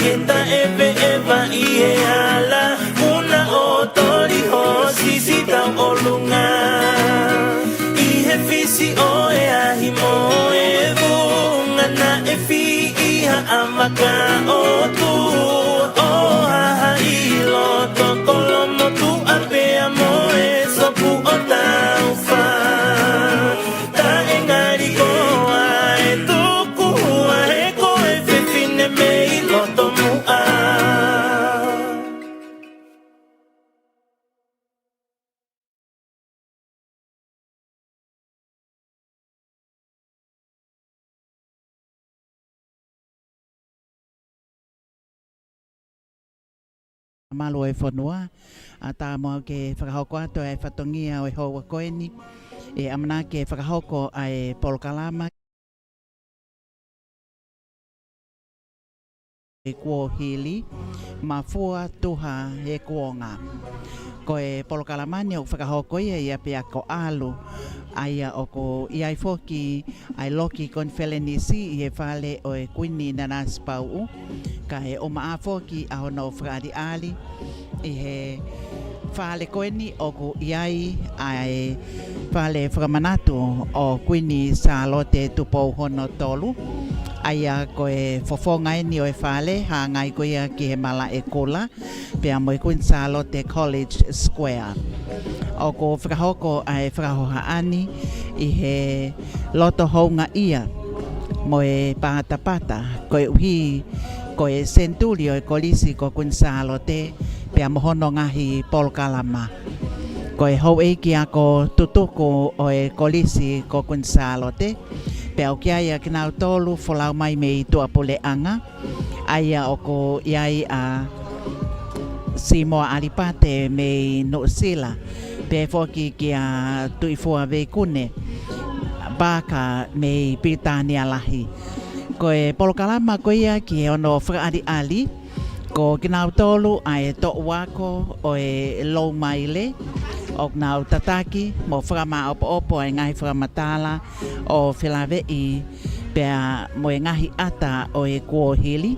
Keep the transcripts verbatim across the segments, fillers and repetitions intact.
ʻE taʻeveʻeva ʻi he ala, ʻuna ʻo toli ho sisi tauʻolunga. ʻI he fisi ʻo e ahi mo e vunga naʻe fiʻi ha ʻavaka ʻo tuʻu ʻo haha ʻi loto kolomotuʻa pea mo e sopu ʻo taufa. Taʻe ngali koa e tuku hua he ko e fefine mei loto muʻa. Malu e fonua, ʻatā mo au ke fakahoko atu e fatongia ʻo e houa ko eni, ʻe ʻamanaki ke fakahoko ʻa e polokalama e kuohili, mafua tuha he kuonga. Ko e polokalama ni ʻoku fakahoko ia ʻi ʻapiako ʻalu, ʻa ia ʻoku ʻi ai foki ʻa e loki konifelenisi ʻi he fale ʻo e Kuini Nanasipauʻu, kae ʻumaʻā foki ʻa hono fakaʻaliʻali ʻi he fale ko eni ʻoku ʻi ai ʻa e fale fakamanatu ʻo Kuini Sālote Tupou hono tolu. ʻA ia ko e fofonga eni ʻo e fale, hangē ko ia ki he Malaʻekula, pea mo e Kuini Sālote College Square. ʻOku fakahoko ʻa e fakahohaʻa ni ʻi he loto houngaʻia mo e patapata, koeʻuhi ko e senituli ʻo e Kolisi ko Kuini Sālote, pea mo hono ngaahi polokalama. Ko e houʻeiki ako tutuku ʻo e Kolisi ko Kuini Sālote, pea ʻoku ʻi ai ʻa kinautolu folau mai mei tuʻapuleʻanga, ʻa ia ʻoku ʻi ai ʻa Simoa ʻAlipate mei Nuʻusila, pea foki kia Tuʻifua Veikune Paaka mei Pilitānia Lahi. Ko e polokalama ko ia ki hono fakaʻaliʻali, ko kinautolu ʻa e toʻu ako ʻo e Loumaile, ʻoku nau tataki mo fakamaʻopoʻopo ʻa e ngaahi fakamatala ʻo felāveʻi pea mo e ngaahi ʻata ʻo e kuohili,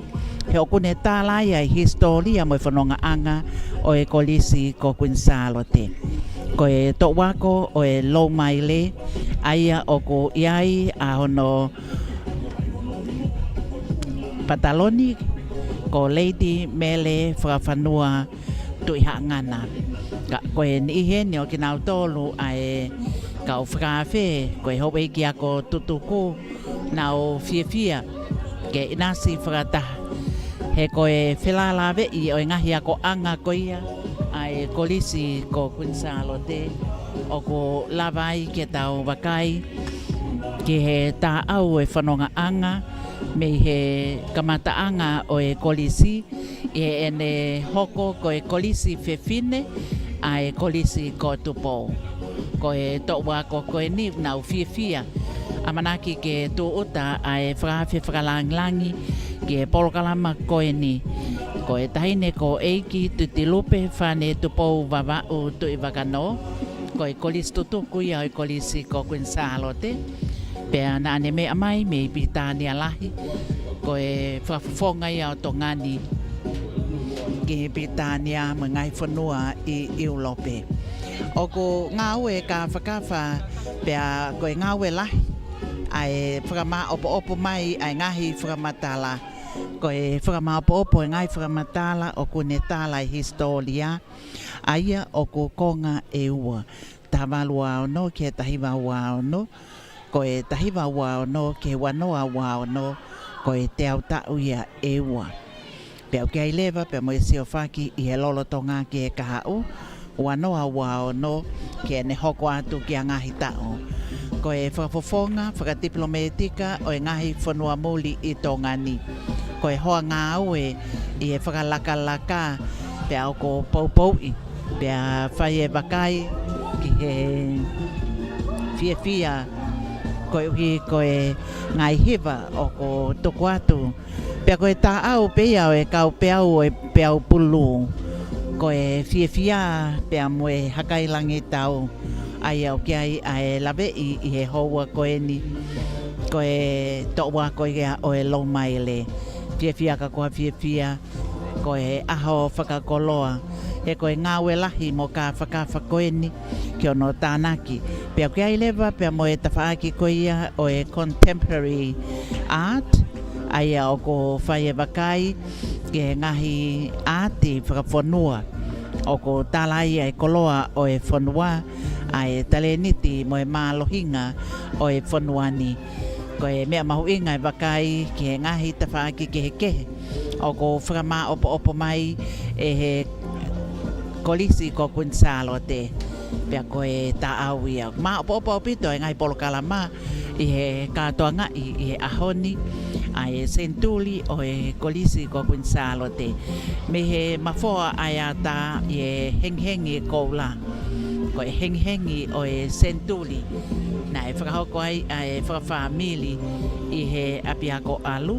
he ʻoku ne tālai ʻa e hisitōlia mo e fonongaʻanga ʻo e Kolisi ko Kuini Sālote. Ko e toʻu ako ʻo e Loumaile, ʻa ia ʻoku ʻi ai ʻa hono pataloni ko Lady Mele Fakafanua Tuʻihaʻangana. Ka ko e niʻihi eni ʻo kinautolu ʻa e kau fakaafe, ko e houʻeiki ako tutuku, nau fiefia ke ʻinasi fakataha. He ko e felāveʻi ʻo e ngaahi akoʻanga ko ia ʻa e Kolisi ko Kuini Sālote, ʻoku lava ai ke tau vakai ki he taʻau e fonongaʻanga mei he kamataʻanga ʻo e kolisi, ʻi heʻene hoko ko e kolisi fefine ʻa e Kolisi ko Tupou. Ko e toʻu ako ko eni nau fiefia, ʻamanaki ke tūʻuta ʻa e fakaafe fakalāngilangi ki he polokalama ko eni. Ko e taʻahine ko ʻEiki Titilupe Fane Tupou Vavaʻu Tuʻivakanō, ko e kolisi tutuku ia ʻo e Kolisi ko Kuini Sālote. Pea naʻa ne meʻa mai mei Pilitānia Lahi, ko e fakafofonga ia ʻo Tonga ni ki Pilitānia mo e ngaahi fonua ʻi ʻIulope. ʻOku ngāue kāfakafa, pea ko e ngāue lahi ʻa e fakamaʻopoʻopo mai ʻa e ngaahi fakamatala. Ko e fakamaʻopoʻopo e ngaahi fakamatala ʻoku ne tala e hisitōlia, ʻa ia ʻoku konga ʻe ua, taha valu ua ono ki he taha hiva ua ono. Ko e taha hiva ua ono ki he ua noa ua ono, ko e teau taʻu ia ʻe ua. Pea ʻoku ʻi ai leva pea mo e siofaki ʻi he lolotonga ki he kahaʻu, ua noa ua ono, ki heʻene hoko atu ki he ngaahi taʻu. Ko e fakafofonga fakatipilōmētika ʻo e ngaahi fonua muli ʻi Tonga ni. Ko e hoa ngāue ʻi he fakalakalaka, pea ʻoku poupouʻi, pea fai e vakai ki he fiefia, koeʻuhi ko e ngaahi hiva ʻoku tuku atu. Pea ko e taʻau pē ia ʻo e kau peau ʻo e peau pulu. Ko e fiefia pea mo e hakailangitau, ʻa ia ʻoku ʻi ai ʻa e laveʻi ʻi he houa ko eni, ko e toʻu ako ia ʻo e Loumaile. Fiefia ka ko ha fiefia, ko e ʻaho fakakoloa, he ko e ngāue lahi mo kāfakafa ko eni ki hono tānaki. Pea ʻoku ʻi ai leva pea mo e tafaʻaki ko ia ʻo e contemporary art, ʻa ia ʻoku fai e vakai ki he ngaahi ʻaati fakafonua ʻoku tala ai ʻa e koloa ʻo e fonua, ʻa e talēniti mo e mālohinga ʻo e fonua ni. Ko e meʻa mahuʻinga e vakai ki he ngaahi tafaʻaki kehekehe ʻoku fakamāʻopoʻopo mai ʻe he Kolisi ko Kuini Sālote. Pea ko e taʻau ia. Māʻopoʻopo ʻaupito e ngaahi polokalama ʻi he kātoangaʻi ʻi he ʻaho ni ʻa e senituli ʻo e Kolisi ko Kuini Sālote. Mei he mafoa ʻa e ʻatā ʻi he hengihengi koula. Ko e hengihengi ʻo e senituli. Naʻe fakahoko ai ʻa e fakafāmili ʻi he ʻapiako ʻalu.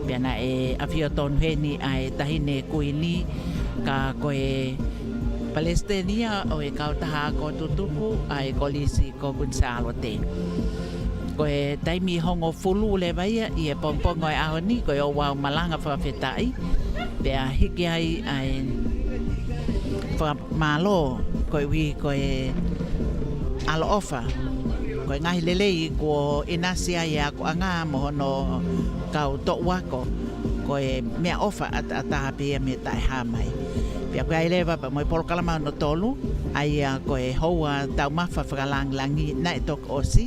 Pea naʻe ʻafio tonu heni ʻa e Taʻahine Kuini, ka ko e palesiteni ia ʻo e kautaha ako tutuku ʻa e Kolisi ko Kuini Sālote. Ko e taimi hongofulu leva ia ʻi he pongipongi ʻo e ʻaho ni, ko e ouau malanga fakafetaʻi. Pea hiki ai ʻa e fakamālō, koeʻuhi ko e ʻaloʻofa. Ko e ngaahi lelei kuo ʻinasi ai e akoʻanga mo hono kau toʻu ako. Ko e meʻaʻofa ʻataʻatā pē ia mei he taʻehāmai. Pea ʻoku ʻi ai leva pea mo e polokalama hono tolu, ʻa ia ko e houa taumafa fakalāngilangi naʻe toki ʻosi.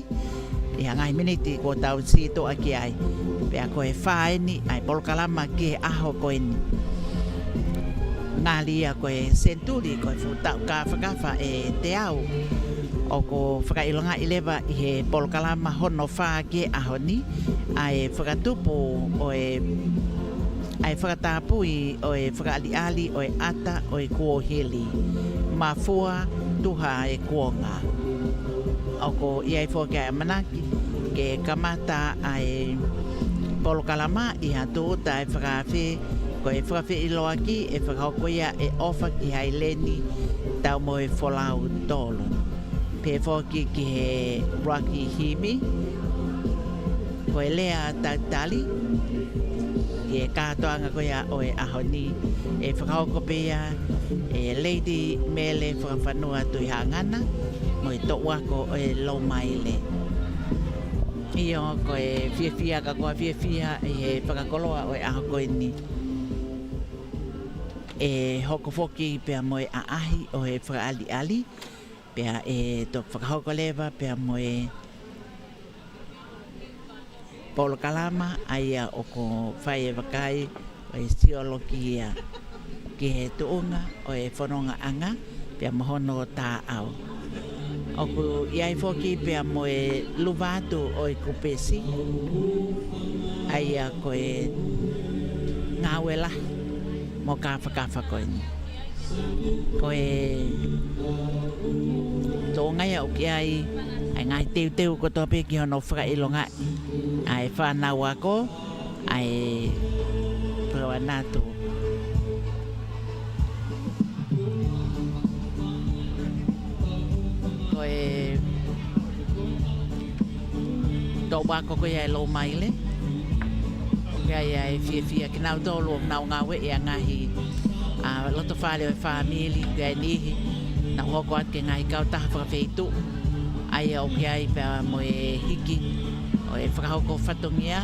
ʻI ha ngaahi miniti kuo tau sītuʻa ki ai. Pea ko e fā eni ʻa e polokalama ki he ʻaho ko eni. Ngali ia ko e senituli, ko e fuʻu taʻu kāfakafa ʻe teau. ʻOku fakaʻilongaʻi leva ʻi he polokalama hono fā ki he ʻaho ni, ʻa e fakatupu ʻo e, ʻa e fakatapui ʻo e fakaʻaliʻali ʻo e ʻata ʻo e kuohili. Mafua tuha e kuonga. ʻOku ʻi ai foki ʻa e ʻamanaki ke kamata ʻa e polokalama ʻi ha tūʻuta ʻa e fakaafe, ko e fakafeʻiloaki ʻe fakahoko ia ʻe ʻOfa ki Haileni Taumoefolau Tolu. Pehē foki ki he ʻuluaki himi, ko e lea talitali, ʻi he kātoanga ko ia ʻo e ʻaho ni, ʻe fakahoko pē ia ʻe Lady Mele Fakafanua Tuʻihaʻangana, mo e toʻu ako ʻo e Loumaile. ʻIo, ko e fiefia ka ko ha fiefia ʻi he fakakoloa ʻo e ʻaho ko eni. ʻE hoko foki pea mo e ʻaʻahi ʻo e fakaʻaliʻali, pea ʻe toki fakahoko leva pea mo e polokalama ʻa ia ʻoku fai e vakai ʻo e siolokia ki he tuʻunga ʻo e fonongaʻanga pea mo hono taʻau. ʻOku ʻi ai foki pea mo e luva atu ʻo e kupesi, ʻa ia ko e ngāue lahi mo kāfakafa ko eni. Ko e tuʻunga ia ʻoku ʻi ai ʻa e ngaahi teuteu kotoa pē ki hono fakaʻilongaʻi ʻa e fānau ako, ʻa e pau ʻa nautolu. Ko e toʻu ako ko ia ʻe Loumaile. ʻOku ʻi ai ʻa e fiefia kinautolu ʻoku nau ngāueʻi ʻa e ngaahi, ʻa, lotofale ʻo e fāmili, ʻoku ʻi ai e niʻihi naʻa nau hoko atu ki he ngaahi kautaha fakafeituʻu. ʻA ia ʻoku ʻi ai pea mo e hiki ʻo e fakahoko fatongia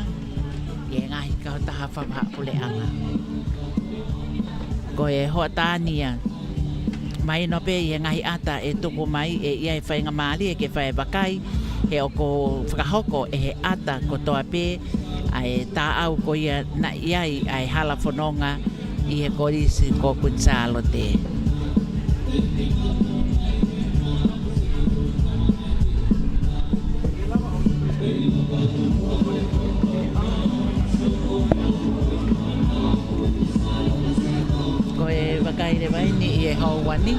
ʻi he ngaahi kautaha fakapuleʻanga. Ko e hoʻatā ni ia. Mahino pē ʻi he ngaahi ʻata ʻe tuku mai ʻe ʻi ai e faingamālie ke fai e vakai, he ʻoku fakahoko ʻe he ʻata kotoa pē ʻa e taʻau ko ia naʻe ʻi ai ʻa e hala fononga ʻi he Kolisi ko Kuini Sālote. Ko e vakai leva eni ʻi he houa ni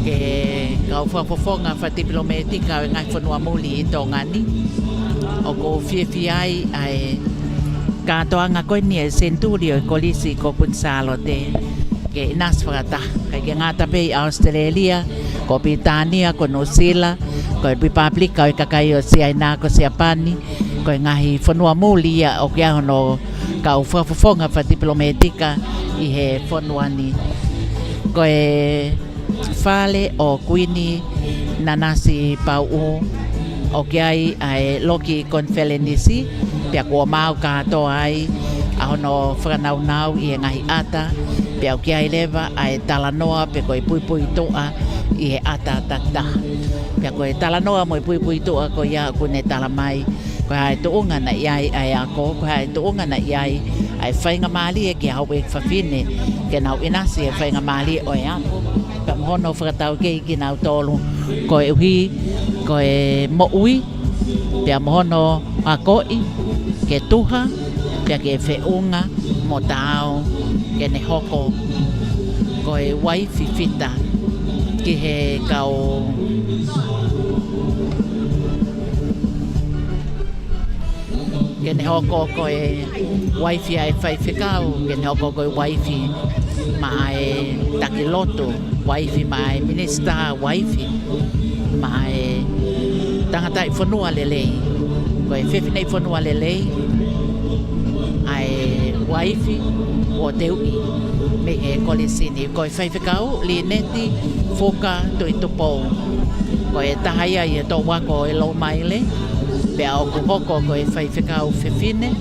ki he kau fakafofonga fakatipilōmētika ʻo e ngaahi fonua muli ʻi Tonga ni. ʻOku fiefia ai ʻa e kātoanga ko eni ʻa e senituli ʻo e Kolisi ko Kuini Sālote ke ʻinasi fakataha. ʻIkai ke ngata pē ʻi ʻAositelēlia, ko Pilitānia, ko Nuʻusila, ko e Lipapilika ʻo e Kakai ʻo Siaina, ko Siapani, ko e ngaahi fonua muli ia ʻoku ʻi ai hono kau fakafofonga fakatipilōmētika ʻi he fonua ni. Ko e fale ʻo Kuini Nanasipauʻu, ʻoku ʻi ai ʻa e loki konifelenisi, pea kuo maau kātoa ai ʻa hono fakanaunau ʻi he ngaahi ʻata, pea ʻoku ʻi ai leva ʻa e talanoa pe ko e puipuituʻa ʻi he ʻata takitaha. Pea ko e talanoa mo e puipuituʻa ko ia ʻoku ne tala mai, ko e hā e tuʻunga naʻe ʻi ai ʻa e ako, ko e hā e tuʻunga naʻe ʻi ai ʻa e faingamālie ki he houʻeiki fafine ke nau ʻinasi he faingamālie ʻo e ako, pea mo hono fakataukei kinautolu koeʻuhi ko e moʻui, pea mo hono akoʻi ke tuha, pea ke feʻunga mo taau ke ne hoko ko e uaifi fita ki he kau, ke ne hoko ko e uaifi ʻa e faifekau, ke ne hoko ko e uaifi maʻa e taki lotu, uaifi maʻa e minisitā, uaifi maʻa e tangataʻi fonua lelei, ko e fefineʻi fonua lelei ʻa e uaifi ʻo teuʻi mei he kolisi ni. Ko e faifekau Lineti Fuka Tuʻitupou, ko e taha ia ʻi he toʻu ako ʻo e Loumaile, pea ʻoku hoko ko e faifekau fefine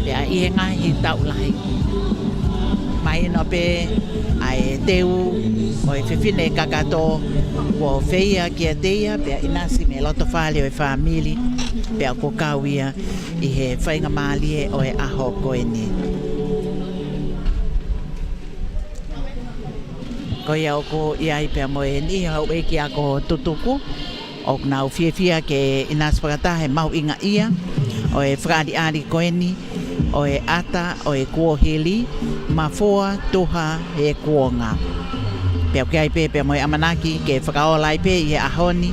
pea ʻi he ngaahi taʻu lahi. Mahino pē ʻa e teu ʻo e fefine kakato kuo feia kiate ia, pea ʻinasi mei he loto fale ʻo e fāmili, pea ʻoku kau ia ʻi he faingamālie ʻo e ʻaho ko eni. Ko ia ʻoku ʻi ai pea mo e niʻihi houʻeiki ako tutuku, ʻoku nau fiefia ke ʻinasi fakataha he mahuʻingaʻia ʻo e fakaʻaliʻali ko eni ʻo e ʻata ʻo e kuohili, mafua tuha he kuonga. Pea ʻoku ʻi ai pē pea mo e ʻamanaki ke fakaola ai pē ʻi he ʻaho ni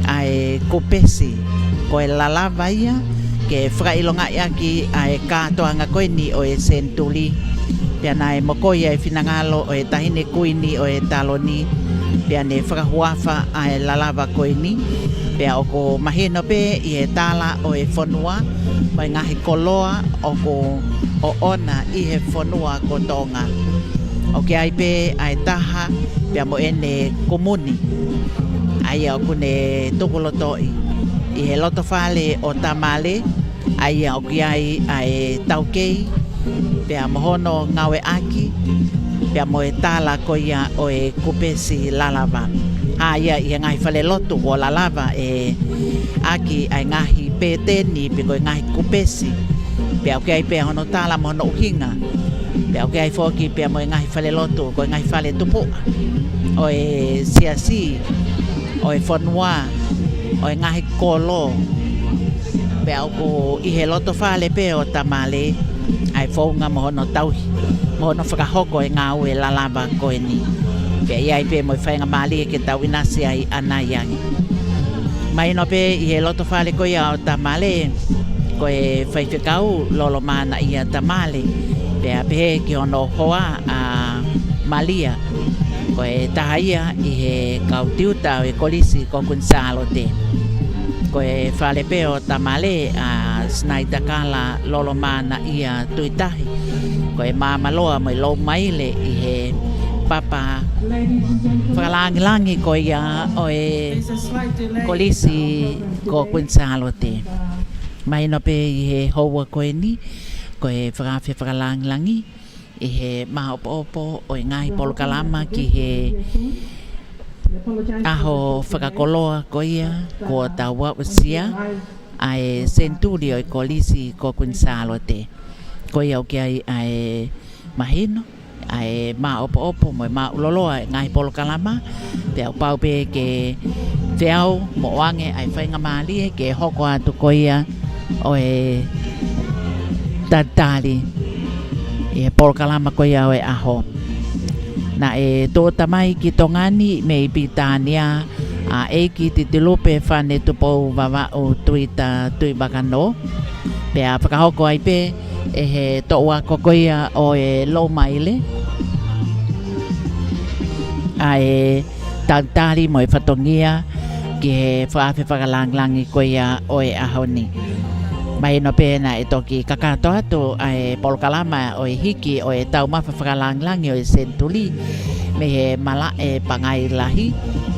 ʻa e kupesi, ko e lalava ia ke fakaʻilongaʻi ʻaki ʻa e kātoanga ko eni ʻo e senituli. Pea naʻe mokoi ʻa e finangalo ʻo e Taʻahine Kuini ʻo e taloni, pea ne fakahuafa ʻa e lalava ko eni. Pea ʻoku mahino pē ʻi he tala ʻo e fonua, mo e ngaahi koloa ʻoku ʻoʻona ʻi he fonua ko Tonga. ʻOku ʻi ai pē ʻa e taha pea mo ʻene kumuni, ʻa ia ʻoku ne tukulotoʻi ʻi he loto fale ʻo Tamale, ʻa ia ʻoku ʻi ai ʻa e taukei pea mo hono ngāueʻaki, pea mo e tala ko ia ʻo e kupesi lalava. Hā ia ʻi he ngaahi fale lotu ʻo lalava ʻe ʻaki ʻa e ngaahi pēteni pe ko e ngaahi kupesi, pea ʻoku ʻi ai pē hono tala mo hono ʻuhinga. Pea ʻoku ʻi ai foki pea mo e ngaahi fale lotu, ko e ngaahi fale tupuʻa ʻo e siasi, ʻo e fonua, ʻo e ngaahi kolo. Pea ʻoku ʻi he loto fale pē ʻo Tamale ʻa e founga mo hono tauhi, mo hono fakahoko e ngāue lalava ko eni. Pea ʻi ai pē mo e faingamālie ke tau ʻinasi ai ʻanai ange. Mahino pē ʻi he loto fale ko ia ʻo Tamale, ko e faifekau Lolomanaʻia Tamale, pea pehē ki hono hoa ʻa Malia, ko e taha ia ʻi he kau tiuta ʻo e kolisi ko Kuini Sālote. Ko e fale pē ʻo Tamale ʻa Sinaitakala Lolomanaʻia Tuʻitahi, ko e māmāloa mo e Loumaile ʻi he papa fakalāngilangi ko ia ʻo e kolisi ko Kuini Sālote. Mahino pē ʻi he houa ko eni, ko e fakaafe fakalāngilangi ʻi he māʻopoʻopo ʻo e ngaahi polokalama ki he ʻaho fakakoloa ko ia kuo tau aʻusia, ʻa e senituli ʻo e kolisi ko Kuini Sālote. Ko ia ʻoku ʻi ai ʻa e mahino, ʻa e māʻopoʻopo mo e māʻuloloa ʻa e ngaahi polokalama, pea ʻoku pau pē ke feau mo ʻoange ʻa e faingamālie ke hoko atu ko ia ʻo e talitali ʻi he polokalama ko ia ʻo e ʻaho. Naʻe tuʻuta mai ki Tonga ni mei Pilitānia ʻa ʻEiki Titilupe Fanetupou Vavaʻu Tuita Tuʻivakanō, pea fakahoko ai pē ʻe he toʻu ako ko ia ʻo e Loumaile ʻa e talitali mo e fatongia ki he fakaafe fakalāngilangi ko ia ʻo e ʻaho ni. Mahino pē naʻe toki kakato atu ʻa e polokalama ʻo e hiki ʻo e taumafa fakalāngilangi ʻo e senituli mei he malaʻe Pangai Lahi.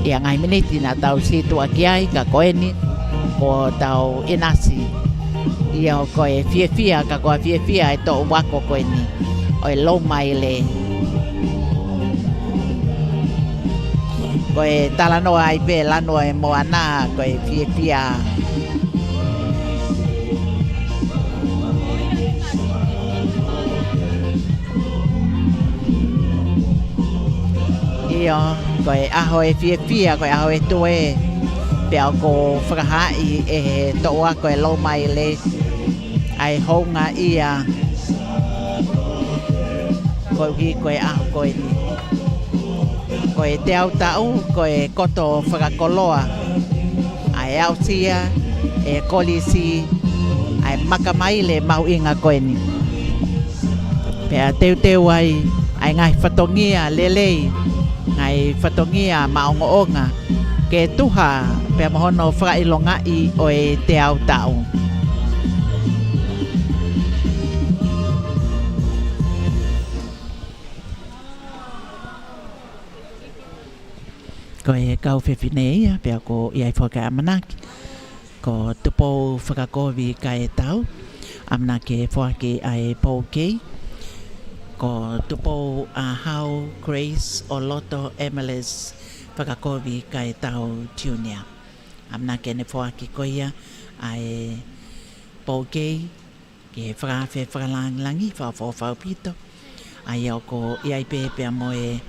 ʻI he ngaahi miniti naʻa tau sītuʻa ki ai, ka ko eni kuo tau ʻinasi. ʻIo, ko e fiefia, ka ko e fiefia e toʻu ako ko eni ʻo e Loumaile. Ko e talanoa ai pē lanu ʻa e moana, ko e fiefia. ʻIo, ko e ʻaho e fiefia, ko e ʻaho e toe, pea ʻoku fakahaaʻi ʻe he toʻu ako e Loumaile ʻa e houngaʻia koeʻuhi ko e ʻaho ko eni. Ko e teau taʻu, ko e koto fakakoloa ʻa e aʻusia ʻe he kolisi ʻa e makamaile mahuʻinga ko eni. Pea teuteu ai ʻa e ngaahi fatongia lelei, ngaahi fatongia maʻongoʻonga, ke tuha pea mo hono fakaʻilongaʻi ʻo e teau taʻu. Ko e kau fefine ia, pea ʻoku ʻi ai foki ʻa e ʻamanaki. Ko Tupou Fakakovi Kaetau, ʻamanaki ke foaki ʻa e pou kei. Ko Tupou ʻAhau Grace ʻOloto Emeles Fakakovi Kaetau Junior, ʻamanaki ke ne foaki ko ia ʻa e pou kei ki he fakaafe fakalāngilangi fakaʻofoʻofa ʻaupito. ʻA ia ʻoku ʻi ai pē pea mo e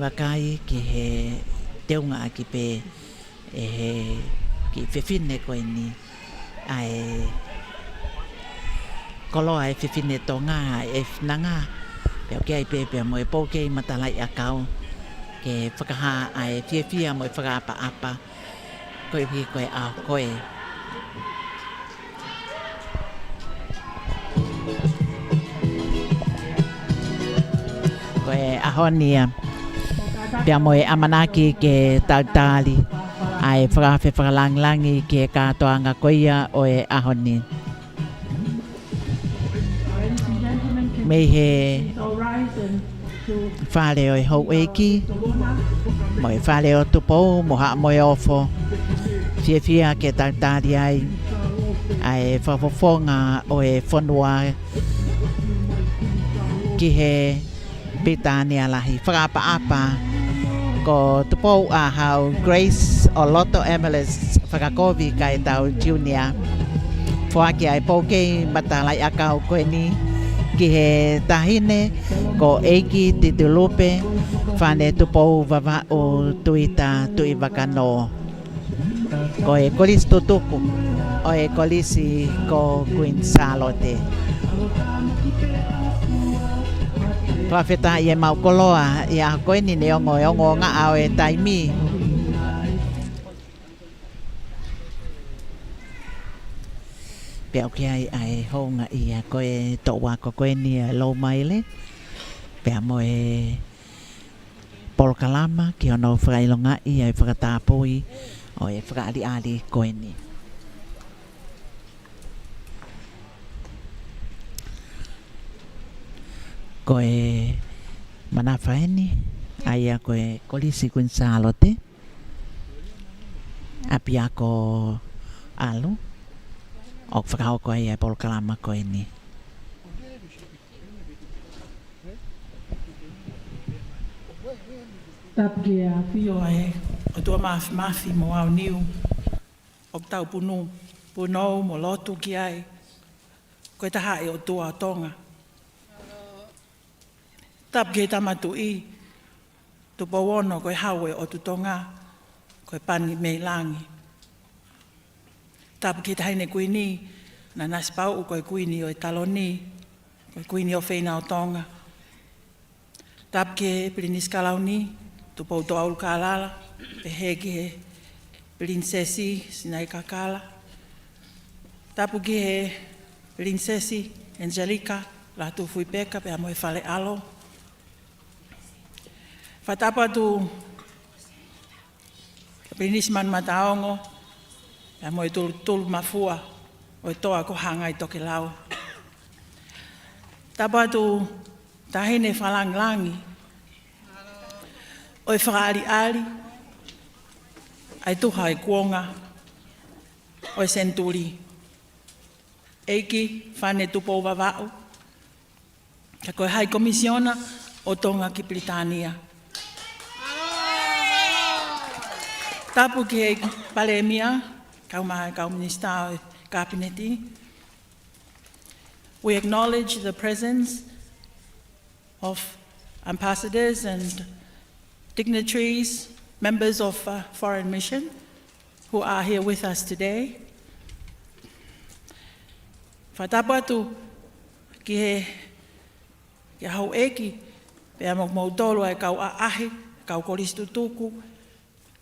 vakai ki he teungaʻaki pē ʻe he kiʻi fefine ko eni ʻa e koloa e fefine Tonga, ʻa e finanga. Pea ʻoku ʻi ai pē pea mo e pou kei matalaʻiʻakau ke fakahā ʻa e fiefia mo e fakaʻapaʻapa koeʻuhi ko e ʻaho ko ē. Ko e ʻaho ni ia, pea mo e ʻamanaki ke talitali ʻa e fakaafe fakalāngilangi ki he kātoanga ko ia ʻo e ʻaho ni. Mei he fale ʻo e houʻeiki mo e fale ʻo Tupou mo Haʻa Moheofo, fiefia ke talitali ai ʻa e fakafofonga ʻo e fonua ki he Pilitānia Lahi. Fakaʻapaʻapa, ko Tupou ʻAhau Grace ʻOloto Emeles Fakakovi Kaetau Junior, foaki ʻa e pou kei matalaʻiʻakau ko eni ki he taʻahine ko ʻEiki Titulupe Fane Tupou Vavaʻu Tuita Tuʻivakanō. Ko e kolisi tutuku ʻo e kolisi ko Kuini Sālote. Fakafetaʻi ʻemau koloa ʻi he ʻaho ko eni, neongo e ongoongoa ʻo e taimi. Pea ʻoku ʻi ai ʻa e houngaʻia ko e toʻu ako ko eni ʻa e Loumaile, pea mo e polokalama ki hono fakaʻilongaʻi ʻa e fakatapui ʻo e fakaʻaliʻali ko eni. Ko e manafa eni, ʻa ia ko e Kolisi Kuini Sālote, ʻapiako ʻAlu, ʻoku fakahoko ai ʻa e polokalama ko eni. Tapu ki he ʻafio ʻa e ʻOtua Māfimafi mo aoniu, ʻoku tau punu, punou mo lotu ki ai, ko e taha ʻi ʻOtua ʻo Tonga. Tapu ki he Tama Tuʻi, Tupou Ono, ko e Hau ʻo e ʻOtu Tonga, ko e pani mei langi. Tapu ki he Taʻahine Kuini, Nanasipauʻu, ko e Kuini ʻo e Taloni, ko e Kuini ʻofeina ʻo Tonga. Tapu ki he Pilinisi Kalauni, Tupoutoʻa ʻUlukālala, pehē ki he Pilinisesi Sinaitakala. Tapu ki he Pilinisesi Angelika Lātūfuipeka pea mo e Fale ʻAlo. Fakatapu atu Pilinisi Manumataongo, Pea mo e tulutulu mafua ʻo e toa ko Hangai Tokelau. Tapu atu Taʻahine Fakalāngilangi ʻo e Fakaʻaliʻali ʻa e Tuha ʻo e Kuonga ʻo e Senituli, ʻEiki Fane Tupou Vavaʻu, ka ko e High Commissioner ʻo Tonga ki Pilitānia. Tapu ki he Palēmia, kae ʻumaʻā e kau minisitā ʻo e Kapineti. We acknowledge the presence of ambassadors and dignitaries, members of, uh, foreign mission, who are here with us today. Fakatapu atu ki he, ki he houʻeiki, pea mo kimoutolu ʻa e kau ʻaʻahi, kau kolisi tutuku,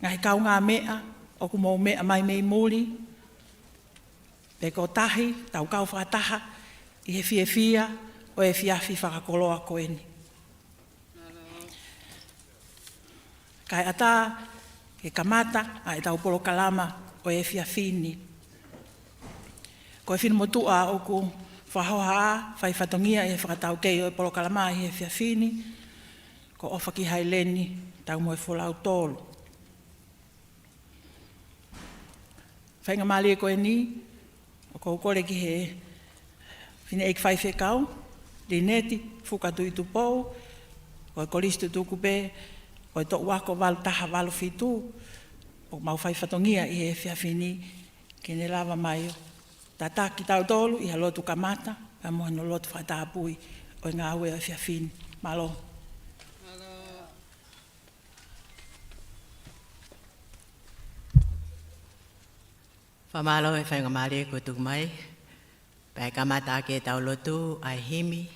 ngaahi kaungāmeʻa ʻoku mou meʻa mai mei muli, pea ko tahi, tau kau fakataha ʻi he fiefia ʻo e efiafi fakakoloa ko eni. Kae ʻatā ke kamata ʻa ʻetau polokalama ʻo e efiafi ni, ko e finemotuʻa ʻoku fakahohaʻa, fai fatongia ʻi he fakataukei ʻo e polokalama ʻi he efiafi ni, ko ʻOfakihaileni Taumuefulau Tolu. Faingamālie ko eni, ʻoku ou kole ki he Fineʻeiki Faifekau, Lineti Fuka Tuʻitupou, ko e kolisi tutuku pē, ko e toʻu ako valu taha valu fitu, ʻoku mau fai fatongia ʻi he efiafi ni, ke ne lava mai ʻo tataki kitautolu ʻi ha lotu kamata, pea mo hono lotu fakatapui ʻo e ngāue ʻo e efiafi ni. Mālō. Fakamālō e faingamālie kuo tuku mai. Pea kamata ʻaki ʻetau lotu ʻa e himi,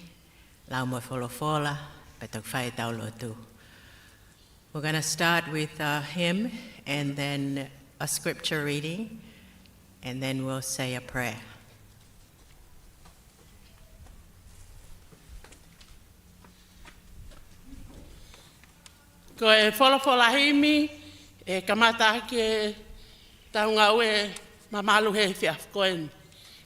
lau mo e folofola, pea toki fai ʻetau lotu. We're gonna start with a hymn and then a scripture reading, and then we'll say a prayer. Ko e folofola himi ʻe kamata ʻaki ʻetau ngāue mamalu he efiafi ko eni.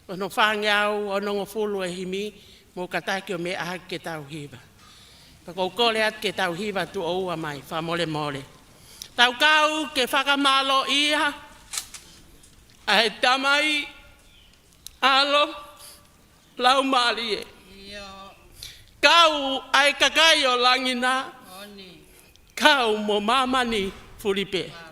Ko hono fāngeau onongofulu e himi, mou kātaki ʻo meʻa hake ke tau hiva. Pea ʻoku ou kole atu ke tau hiva tuʻo ua mai, fakamolemole. Tau kau ke fakamālōʻia ʻa e Tamai, ʻAlo, Laumālie. ʻIo. Kau ʻa e kakai ʻo langi na. Moʻoni. Kau mo māmani fulipē. Mālō.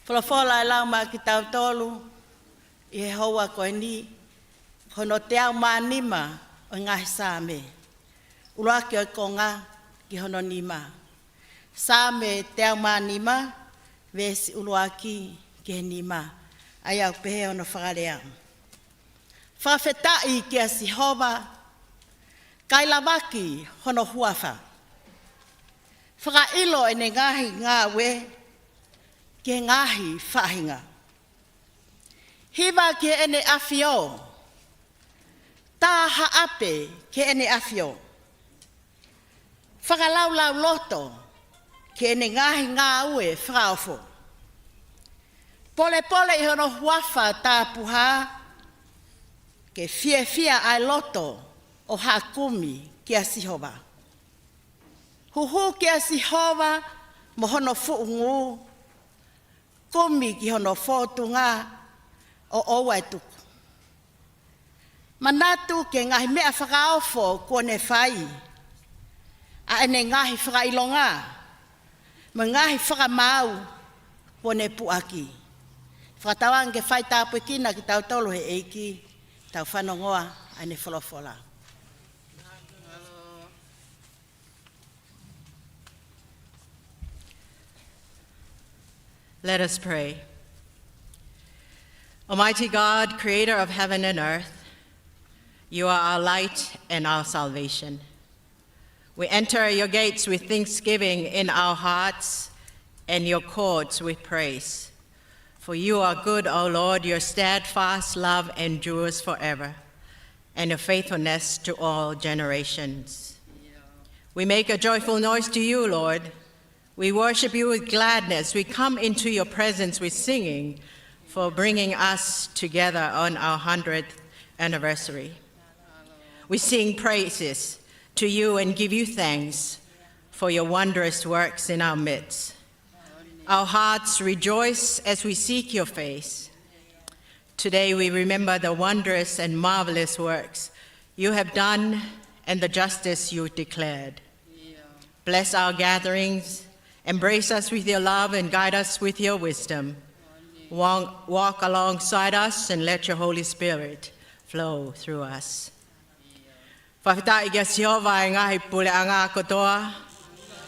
Folofola ʻe lau maʻa kitautolu ʻi he houa ko eni, hono teau mā nima ʻo e ngaahi Saame. ʻUluaki ʻo e konga ki hono nima. Saame teau mā nima, veesi ʻuluaki ki he nima. ʻA ia ʻoku pehē hono fakalea: Fakafetaʻi kia Sihova, kae lavaki hono huafa. Fakaʻilo ʻene ngaahi ngāue ki he ngaahi faʻahinga. Hiva ki heʻene ʻafio, tā haʻape ki heʻene ʻafio. Fakalaulauloto ki heʻene ngaahi ngāue fakaofo. Polepole ʻi hono huafa tapuhā, ke fiefia ʻa e loto ʻo haʻa kumi kia Sihova. Huhū kia Sihova mo hono fuʻu ngū, kumi ki hono fōtunga ʻo ʻoua ʻe tuku. Manatu ki he ngaahi meʻa fakaofo kuo ne fai, ʻa ʻene ngaahi fakaʻilonga mo e ngaahi fakamaau kuo ne puʻaki. Fakatauange ke fai tāpuekina kitautolu ʻe he ʻEiki, tau fanongoa ʻa ʻene folofola. Let us pray. Almighty God, creator of heaven and earth, you are our light and our salvation. We enter your gates with thanksgiving in our hearts and your courts with praise. For you are good, O Lord, your steadfast love endures forever, and your faithfulness to all generations. We make a joyful noise to you, Lord. We worship you with gladness. We come into your presence with singing for bringing us together on our hundredth anniversary. We sing praises to you and give you thanks for your wondrous works in our midst. Our hearts rejoice as we seek your face. Today we remember the wondrous and marvelous works you have done and the justice you declared. Bless our gatherings, embrace us with your love, and guide us with your wisdom. Walk, walk alongside us and let your Holy Spirit flow through us. Fakafetaʻi kia Sihova ʻa e ngaahi puleʻanga kotoa,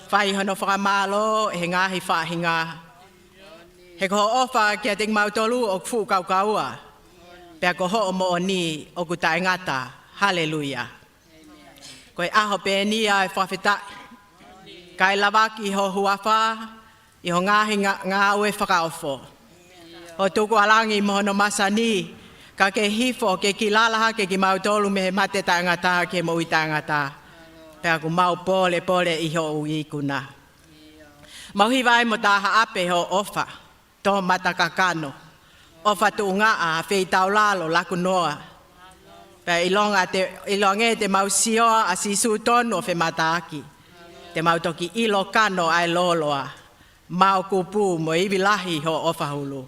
fai hono fakamālō ʻe he ngaahi faʻahinga. He ko hoʻo ʻofa kiate kimautolu ʻoku fuʻu kaukaua, pea ko hoʻo moʻoni ʻoku taʻengata. Haleluia. Ko e ʻaho pē ʻeni ʻa e fakafetaʻi, kae lavaki ho huafa ʻi ho ngaahi nga-, ngāue fakaofo. Hoʻo tuku ʻa langi mo hono masani, ka ke hifo ke kilala hake kimautolu mei he mate taʻengata ki he moʻui taʻengata. Pea ʻoku mau polepole ʻi hoʻo ikuna. Mau hiva ai mo tā haʻape hoʻo ʻofa tō mata kakano, ʻofa tuʻungaʻa, feitaulalo, laku noa. Pea ʻilonga te, ʻilonga te mau sio ʻa Sīsū tonu ʻo femataaki, te mau toki ʻilo kano ʻa e lōloa, maokupu mo e ivi lahi hoʻo ʻofa hulu.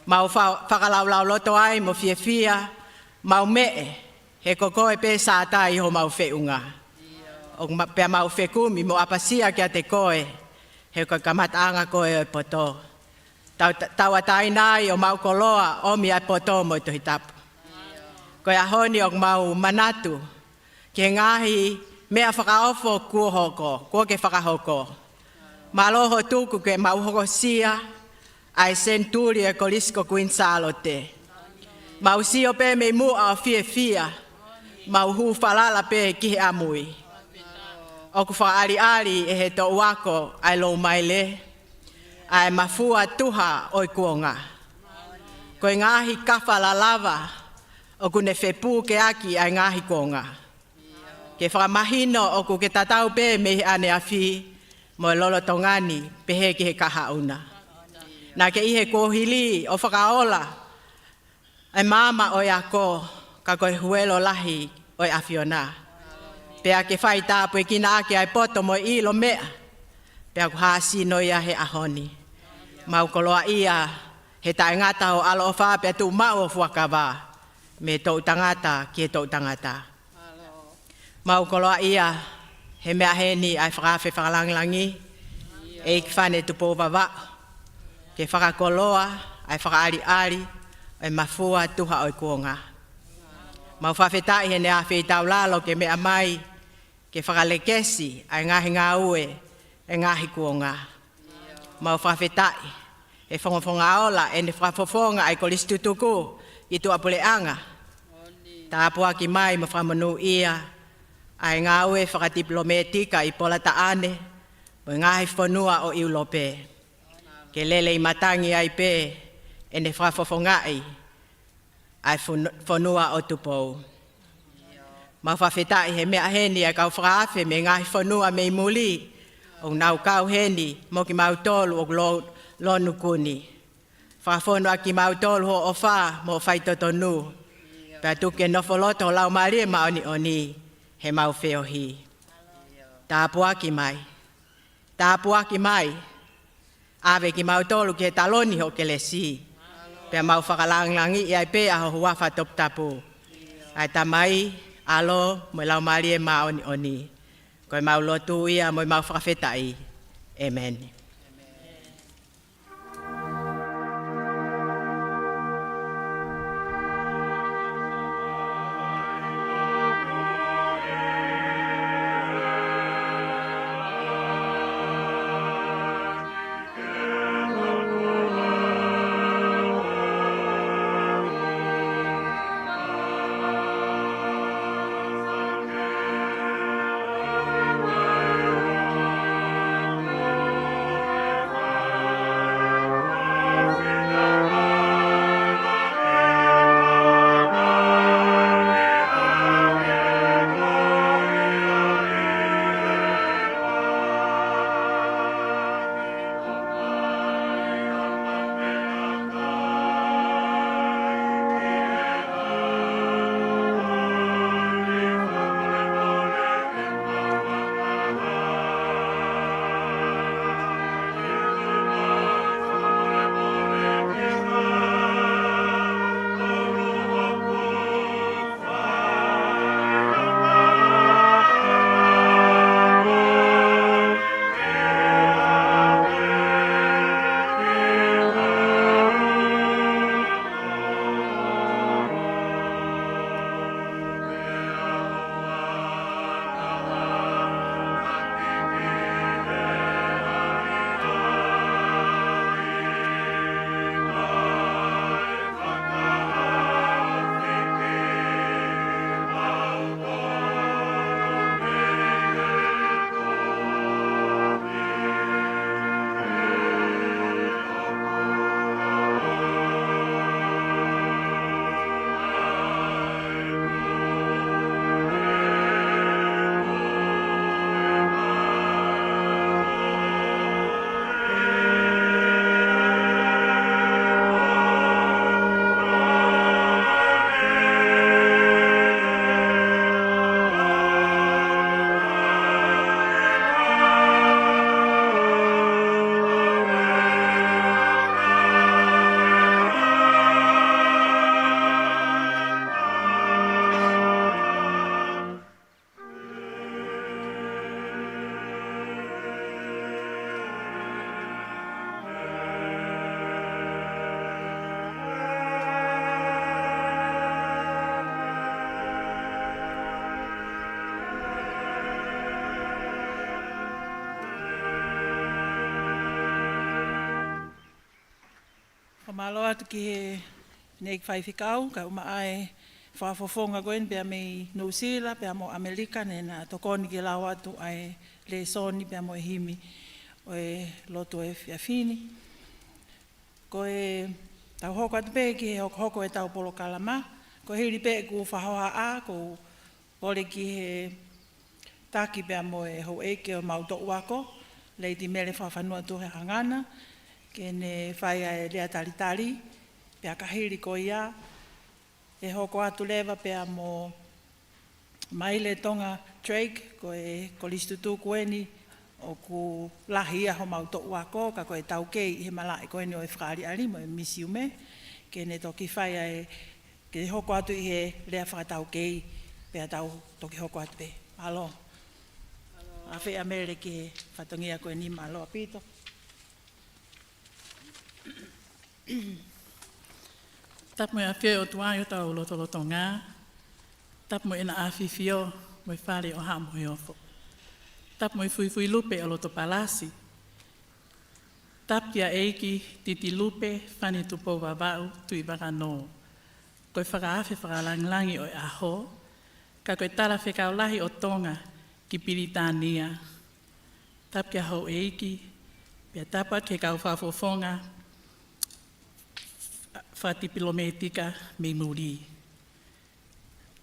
Mau fa-, fakalaulauloto ai mo fiefia, mau meʻe, he ko koe pē Sātai homau feʻunga. ʻOku ma-, pea mau fekumi mo ʻapasia kiate koe, he ko e kamataʻanga koe ʻo e poto. Tau-, tauʻatāina ai homau koloa, ʻomi ʻa e poto mo e Tohi Tapu. Ko e ʻaho ni ʻoku mau manatu ki he ngaahi meʻa fakaofo kuo hoko, kuo ke fakahoko. Mālō hoʻo tuku ke mau hokosia ʻa e senituli ʻo e Kolisi ko Kuini Sālote. Mau sio pē mei muʻa ʻo fiefia, mau hū falala pē ki he ʻamui. ʻOku fakaʻaliʻali ʻe he toʻu ako ʻa e Loumaile, ʻa e mafua tuha ʻo e kuonga. Ko e ngaahi kafa lalava ʻoku ne fepukeaki ʻa e ngaahi kuonga. Ke fakamahino ʻoku ke tatau pē mei he ʻaneafi mo e lolotonga ni, pehē ki he kahaʻu na. Naʻa ke ʻi he kuohili ʻo fakaola ʻa e maama ʻo e ako, ka ko e huelo lahi ʻo e ʻAfiona. Pea ke fai tāpuekina ʻaki ʻa e poto mo e ʻilo meʻa, pea ʻoku hāsino ia he ʻaho ni. Mau koloaʻia he taʻengata hoʻo ʻaloʻofa pea tuʻu maʻu hoʻo fuakava mei he toʻu tangata ki he toʻu tangata. Mau koloaʻia he meʻa heni ʻa e fakaafe fakalangilangi, ʻEiki Fane Tupou Vavaʻu, ke fakakoloa ʻa e fakaʻaliʻali ʻo e mafua tuha ʻo e kuonga. Mau fakafetaʻi he ne ʻa feitaulalo ke meʻa mai ke fakalekesi ʻa e ngaahi ngāue ʻa e ngaahi kuonga. Mau fakafetaʻi ʻe Fongofonga Ola ʻene fakafofonga ʻa e Kolisi Tutuku ʻi tuʻapuleʻanga. Tāpuaki mai mo fakamonūʻia ʻa e ngāue fakatipilometika ʻi Polataʻane mo e ngaahi fonua ʻo ʻIulope, ke lele ʻi matangi ai pē ʻene fakafofongaʻi ʻa e fon-, fonua ʻo Tupou. Mau fakafetaʻi he meʻa heni ʻa e kau fakaafe mei he ngaahi fonua mei muli ʻoku nau kau heni mo kimautolu ʻoku lo-, lonu kuni. Fakafonu ʻa kimautolu ho ʻofa mo faitotonu, pea tuku ke nofo loto ho Laumālie Māʻoniʻoni heʻemau feohi. Tāpuaki mai. Tāpuaki mai. ʻAve kimautolu ki he taloni ho kelesi, pea mau fakalāngilangiʻi ai pē ʻa ho huafa toputapu, ʻa e Tamai, ʻAlo mo e Laumālie Māʻoniʻoni. Ko ʻemau lotu ia mo ʻemau fakafetaʻi. ʻĒmeni. Fakamālō atu ki he ʻEiki Faifekau, kae ʻumaʻā e fakafofonga ko eni pea mei Nuʻusila, pea mo ʻAmelika, naʻa na tokoni ke lau atu ʻa e lēsoni pea mo e himi ʻo e lotu efiafi ni. Ko e tau hoko atu pē ki he hokohoko ʻetau polokalama, ko e hili pē ʻeku fakahohaʻa, ʻoku ou kole ki he taki pea mo e houʻeiki ʻo homau toʻu ako, Lady Mele Fakafanua Tuʻihaʻangana, ke ne fai ʻa e lea talitali, pea ka hili ko ia, ʻe hoko atu leva pea mo Maile Tonga Drake, ko e Kolisi Tutuku eni ʻoku lahi ia homau toʻu ako, ka ko e taukei ʻi he malaʻe ko eni ʻo e fakaʻaliʻali mo e misiume, ke ne toki fai ʻa e, ke hoko atu ʻi he lea fakataukei, pea tau toki hoko atu pē. Mālō. Afeʻi ʻa Mele ki he fatongia ko eni, mālō ʻaupito. Tapu mo e ʻafio ʻa e ʻOtua ʻi hotau lotolotonga. Tapu mo ʻena ʻafifio mo e fale ʻo haʻa moheofo. Tapu mo e fuifui lupe ʻo loto palasi. Tapu kia ʻEiki Titilupe Fane Tupou Vavaʻu Tuʻivakanō. Ko e fakaafe fakalāngilangi ʻo e ʻaho, ka ko e talafekau lahi ʻo Tonga ki Pilitānia. Tapu kia houʻeiki, pea tapu atu ki he kau fakafofonga fakatipilōmētika mei muli.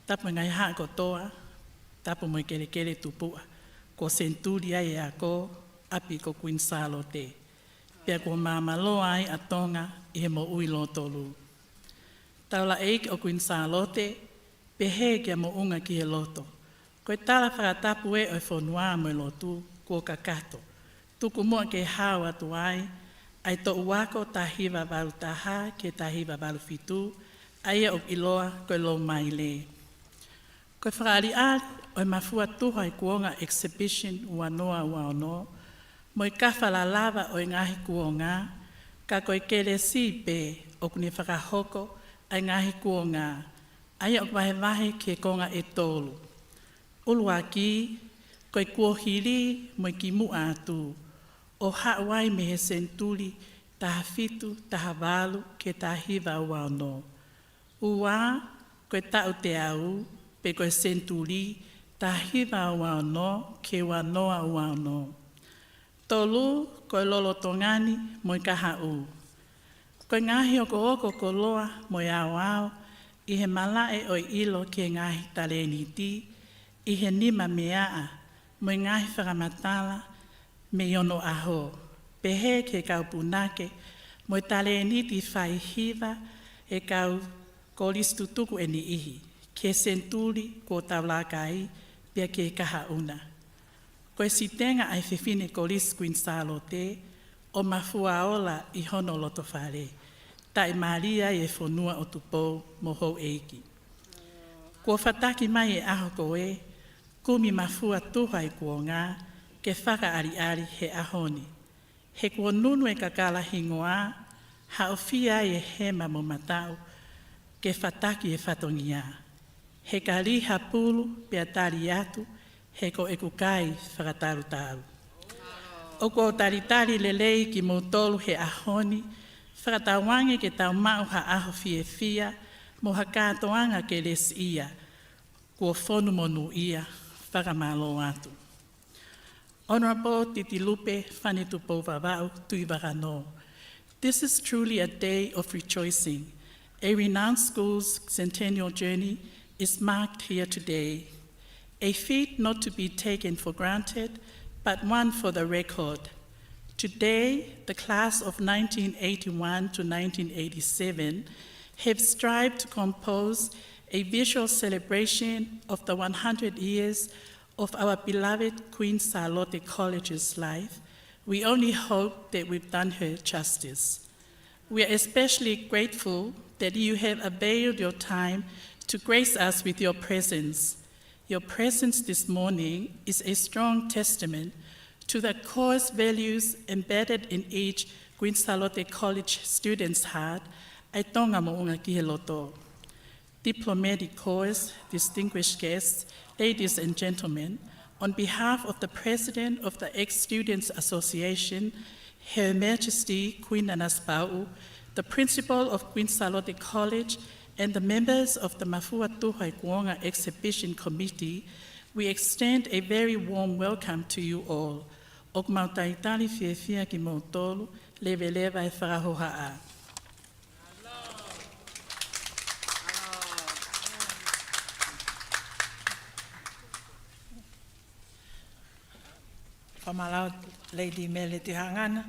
Tapu e ngaahi haʻa kotoa, tapu mo e kelekele tupuʻa, kuo senituli ai e ako, ʻapi ko Kuini Sālote. Pea kuo māmāloa ai ʻa Tonga ʻi he moʻui lōtolu. Taulaʻeiki ʻo Kuini Sālote, pehē kia Moʻunga ki he Loto. Ko e tala fakatapu ē ʻo e fonua mo e lotu, kuo kakato. Tuku muʻa ke hao atu ai ʻa e toʻu ako taha hiva valu taha ki he taha hiva valu fitu, ʻa ia ʻoku ʻiloa ko e Lou Maile. Ko e fakaʻaliʻali ʻo e Mafua Tuha ʻi Kuonga Exhibition ua noa ua ono, mo e Kafa Lalava ʻo e Ngaahi Kuonga, ka ko e kelesi pē ʻoku ne fakahoko ʻa e ngaahi kuonga, ʻa ia ʻoku vahevahe ki he konga ʻe tolu. ʻUluaki, ko e kuohili mo e kimuʻa atu, ʻo haʻu ai mei he senituli taha fitu, taha valu ki he taha hiva ua ono. Ua, ko e taʻu teau, pe ko e senituli taha hiva ua ono ki he ua noa ua ono. Tolu, ko e lolotonga ni mo e kahaʻu. Ko e ngaahi okooko koloa mo e aoao ʻi he malaʻe ʻo e ʻilo ki he ngaahi talēniti ʻi he nima meaʻa mo e ngaahi fakamatala mei onoʻaho, pehē ki he kau punake mo e talēniti faihiva ʻe he kau kolisi tutuku ʻe niʻihi, ki he senituli kuo tau laka ai, pea ki he kahaʻu na. Ko e sitenga ʻa e fefine kolisi Kuini Sālote ʻo Mafua Ola ʻi hono lotofale, taʻimālie ai e fonua ʻo Tupou mo houʻeiki. Kuo fataki mai e ʻaho ko ē, kumi Mafua Tuha ʻi Kuonga, ke fakaʻaliʻali he ʻaho ni. He kuo nunu e kakala hingoa, haʻofia ai e hema mo mataʻu, ke fataki e fatongia. He ka lī ha pulu pea tali atu, he ko ʻeku kai fakatalutalu. ʻOku ou talitali lelei kimoutolu he ʻaho ni, fakatauange ke tau maʻu ha ʻaho fiefia, mo ha kātoanga kelesiʻia, kuo fonu monūʻia, fakamālō atu. Honorable Titilupe Fane Tupou Vavaʻu Tuʻivakanō. This is truly a day of rejoicing. A renowned school's centennial journey is marked here today. A feat not to be taken for granted, but one for the record. Today, the class of nineteen eighty-one to nineteen eighty-seven have strived to compose a visual celebration of the one hundred years of our beloved Queen Sālote College's life, we only hope that we've done her justice. We are especially grateful that you have availed your time to grace us with your presence. Your presence this morning is a strong testament to the course values embedded in each Queen Sālote College student's heart, ʻa e Tonga moʻunga ki he loto. Diplomatic corps, distinguished guests, ladies and gentlemen, on behalf of the President of the Ex-Students Association, Her Majesty Queen Nanasipauʻu, the Principal of Queen Sālote College, and the members of the Mafua Tuha ʻi Kuonga Exhibition Committee, we extend a very warm welcome to you all. ʻOku mau talitali fiefia kimoutolu, leveleva e fakahohaʻa. Fakamālō Lady Mele Tuʻihaʻangana.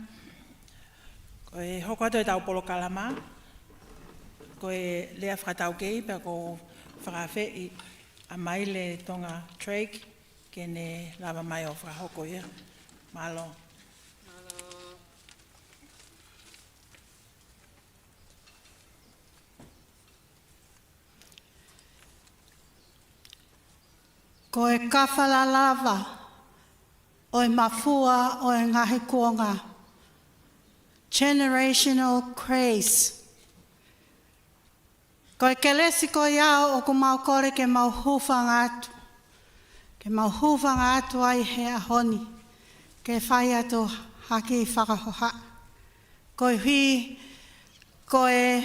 Ko e hoko atu ʻetau polokalama, ko e lea fakataukei pea ʻoku ou fakaafeʻi ʻa Maile Tonga Drake ke ne lava mai ʻo fakahoko ia. Mālō. Ko e Kafa Lalava ʻo e Mafua ʻo e Ngaahi Kuonga. Generational grace. Ko e kelesi ko ia ʻoku mau kole ke mau hūfanga atu. Ke mau hūfanga atu ai he ʻaho ni. Ke fai atu ha kiʻi fakahohaʻa. Koeʻuhi ko e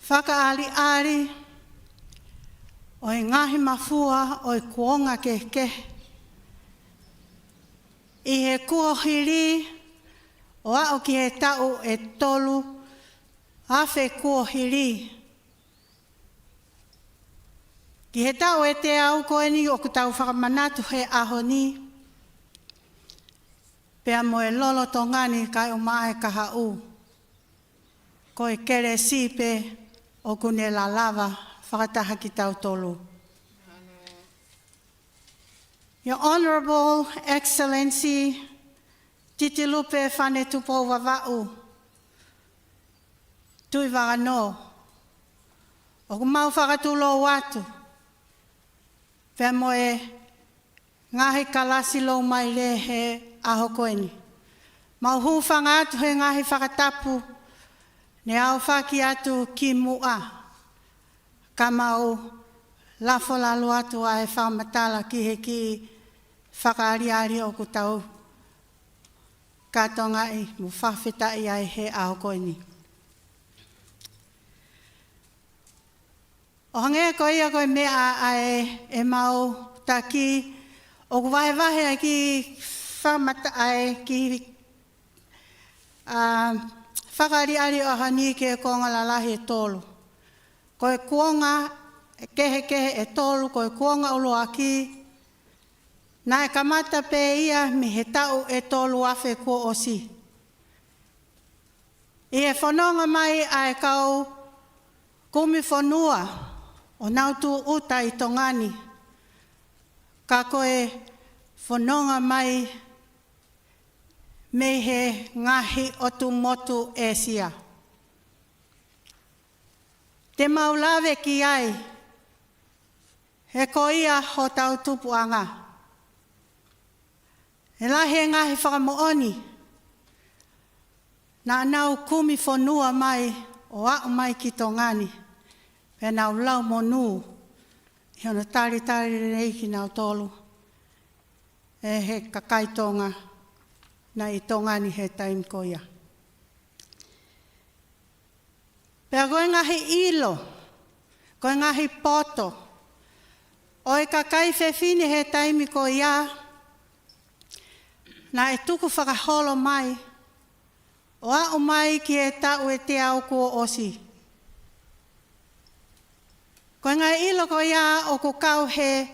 fakaʻaliʻali ʻo e ngaahi mafua ʻo e kuonga kehekehe ʻi he kuohili ʻo aʻu ki he taʻu ʻe tolu afe kuohili. Ki he taʻu ʻe teau ko eni ʻoku tau fakamanatu he ʻaho ni, pea mo e lolotonga ni kae ʻumaʻā e kahaʻu. Ko e kelesi pē ʻoku ne lalava fakataha kitautolu. Your Honourable Excellency Titilupe Fane Tupou Vavaʻu Tuʻivakanō, ʻoku mau fakatulou atu pea mo e ngaahi kalasi lou maile he ʻaho ko eni. Mau hūfanga atu he ngaahi fakatapu ne aofaki atu ki muʻa, ka mau lafo lalo atu ʻa e fakamatala ki he kiʻi fakaʻaliʻali ʻoku tau kātoangaʻi mo fakafetaʻi ai he ʻaho ko eni. ʻO hangē ko ia ko e meʻa ʻa e, ʻemau taki, ʻoku vahevahe ʻa e kiʻi fakamata-, ʻa e kiʻi, ʻa, fakaʻaliʻali ʻo e ʻaho ni ki he kuonga lalahi ʻe tolu. Ko e kuonga kehekehe ʻe tolu, ko e kuonga ʻuluaki, naʻe kamata pē ia mei he taʻu ʻe tolu afe kuo ʻosi. ʻI he fononga mai ʻa e kau kumi fonua ʻo nau tūʻuta ʻi Tonga ni, ka ko e fononga mai mei he ngaahi ʻotu motu ʻĒsia. Te mau lave ki ai, he ko ia hotau tupuʻanga. ʻE lahi e ngaahi fakamoʻoni, naʻa nau kumi fonua mai ʻo aʻu mai ki Tonga ni, pea nau lau monū ʻi hono talitali lelei kinautolu ʻe he kakai Tonga naʻe ʻi Tonga ni he taimi ko ia. Pea ko e ngaahi ʻilo, ko e ngaahi poto ʻo e kakai fefine he taimi ko ia, naʻe tuku fakaholo mai ʻo aʻu mai ki he taʻu ʻe teau kuo ʻosi. Ko e ngaahi ʻilo ko ia ʻoku kau he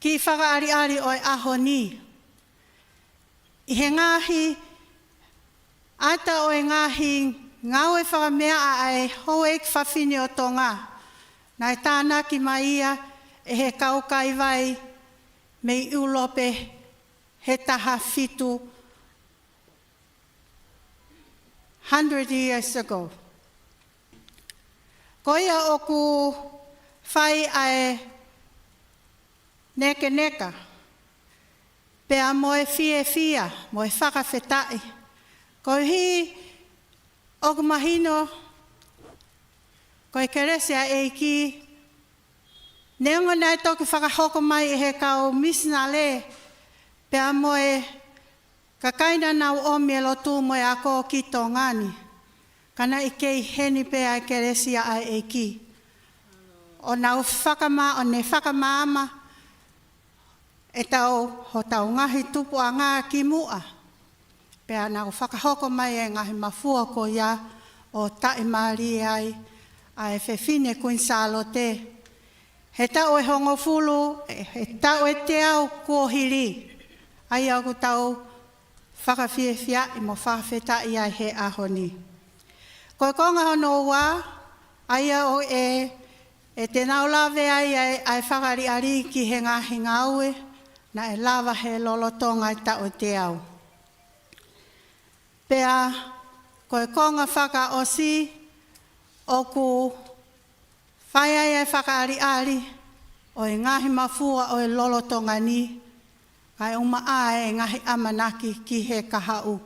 kiʻi fakaʻaliʻali ʻo e ʻaho ni. ʻI he ngaahi ʻata ʻo e ngaahi ngāue fakameaʻa ʻa e houʻeiki fafine ʻo Tonga, naʻe tānaki mai ia ʻe he kau kaivai mei ʻIulope he taha fitu hundred years ago. Ko ia ʻoku fai ʻa e nekeneka, pea mo e fiefia, mo e fakafetaʻi. Koeʻuhi ʻoku mahino, ko e kelesi ʻa e ʻEiki, neongo naʻe toki fakahoko mai ʻe he kau misinale, pea mo e kakai naʻa nau ʻomi e lotu mo e ako ki Tonga ni, ka naʻe kei heni pē ʻa e kelesi ʻa e ʻEiki. ʻO nau fakama-, ʻo ne fakamaama ʻetau, hotau ngaahi tupuʻanga ki muʻa. Pea nau fakahoko mai e ngaahi mafua ko ia ʻo taʻimālie ai ʻa e fefine Kuini Sālote. He taʻu ʻe hongofulu, he taʻu ʻe teau kuohili, ʻa ia ʻoku tau fakafiefiaʻi mo fakafetaʻi ai he ʻaho ni. Ko e konga hono ua, ʻa ia ʻoku, ʻe te nau lave ai ʻa e, ʻa e fakaʻaliʻali ki he ngaahi ngāue naʻe lava he lolotonga e taʻu ʻe teau. Pea ko e konga fakaʻosi ʻoku fai ai e fakaʻaliʻali ʻo e ngaahi mafua ʻo e lolotonga ni, kae ʻumaʻā e ngaahi ʻamanaki ki he kahaʻu.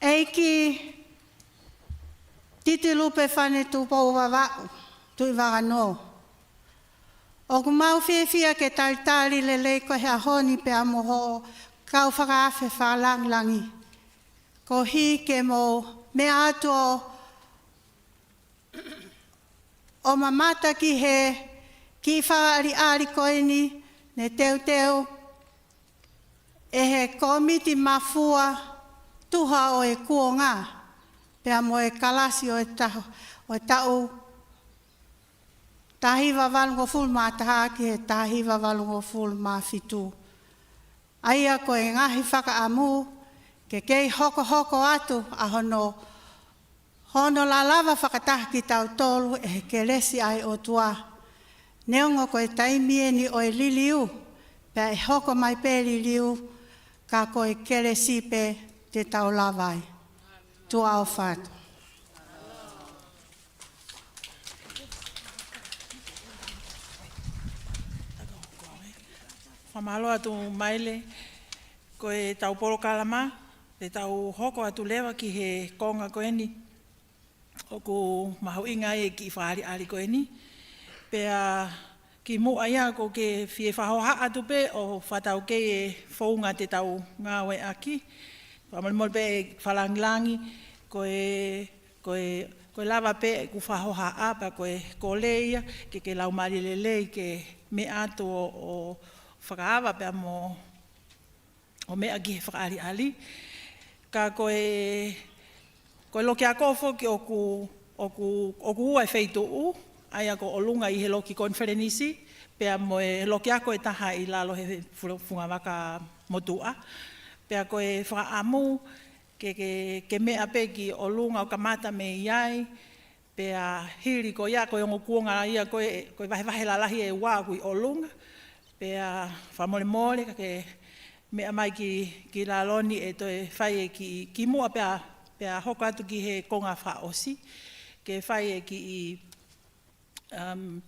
ʻEiki Titilupe Fane Tupou Vavaʻu Tuʻivakanō, ʻOku mau fiefia ke talitali lelei koe he ʻaho ni pea mo hoʻo kau fakaafe fakalāngilangi. Koeʻuhi ke mou meʻa atu ʻo, ʻo mamata ki he kiʻi fakaʻaliʻali ko eni ne teuteu ʻe he kōmiti mafua tuha ʻo e kuonga, pea mo e kalasi ʻo e taho, ʻo e taʻu taha hiva valungofulu mā taha ki he taha hiva valungofulu mā fitu. ʻA ia ko e ngaahi fakaʻamu ke kei hokohoko atu ʻa hono, hono lalava fakataha kitautolu ʻe he kelesi ʻa e ʻOtua. Neongo ko e taimi eni ʻo e liliu, pea ʻe hoko mai pē liliu, ka ko e kelesi pē te tau lava ai. Tuʻa ʻofa atu. Fakamālō atu Maile, ko e tau polokalama, te tau hoko atu leva ki he konga ko eni. ʻOku mahuʻinga ai e kiʻi fakaʻaliʻali ko eni. Pea kimuʻa ia ʻoku ou fie fakahohaʻa atu pē ʻo fakataukei e founga te tau ngāueʻaki. Fakamolemole pē fakalāngilangi, ko e, ko e, ko e lava pē ʻeku fakahohaʻa pea ko e kole ia ke ke laumālie lelei ke meʻa atu ʻo, ʻo fakaava pea mo ʻo meʻa ki he fakaʻaliʻali. Ka ko e, ko e loki ako foki ʻoku, ʻoku, ʻoku ua e feituʻu, ʻa ia ko ʻolunga ʻi he loki konifelenisi, pea mo e loki ako ʻe taha ʻi lalo he fu-, fungavaka motuʻa. Pea ko e fakaʻamu ke, ke, ke meʻa pē ki ʻolunga ʻo kamata mei ai, pea hili ko ia, ko e ongo kuonga ia, ko e, ko e vahevahe lalahi ʻe ua ʻoku ʻi ʻolunga. Pea fakamolemole, ka ke meʻa mai ki, ki lalo ni ʻe toe fai e kiʻi, kimuʻa pea, pea hoko atu ki he konga fakaʻosi. Ke fai e kiʻi, um,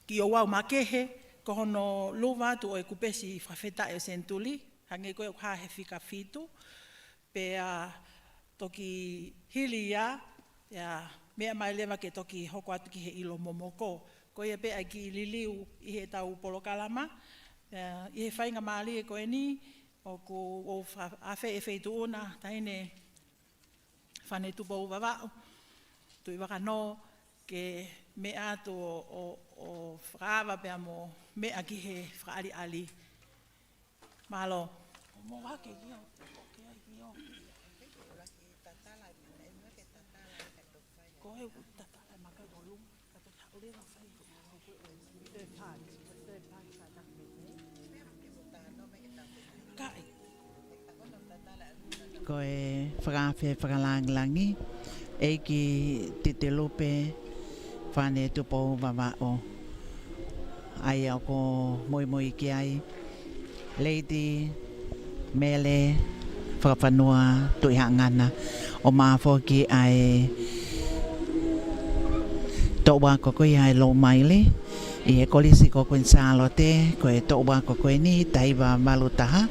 kiʻi ouau makehe, ko hono luva atu ʻo e kupesi fakafetaʻi ʻo e senituli, hangē ko ē ʻoku hā he fika fitu. Pea toki hili ia, pea meʻa mai leva ke toki hoko atu ki he ʻilo momoko. Ko ia pē ʻa e kiʻi liliu ʻi he tau polokalama. Pea ʻi he faingamālie ko eni, ʻoku ou fa-, afeʻi e feituʻu na, Taʻahine Fane Tupou Vavaʻu, Tuʻivakanō, ke meʻa atu ʻo, ʻo, ʻo fakaava pea mo meʻa ki he fakaʻaliʻali. Mālō. Ko e fakaafe fakalāngilangi, ʻEiki Titilupe Fane Tupou Vavaʻu. ʻA ia ʻoku muimui ki ai Lady Mele Fakafanua Tuʻihaʻangana, ʻo mafoki ʻa e toʻu ako ko ia ʻa e Lou Maile ʻi he Kolisi ko Kuini Sālote, ko e toʻu ako ko eni, taha hiva valu taha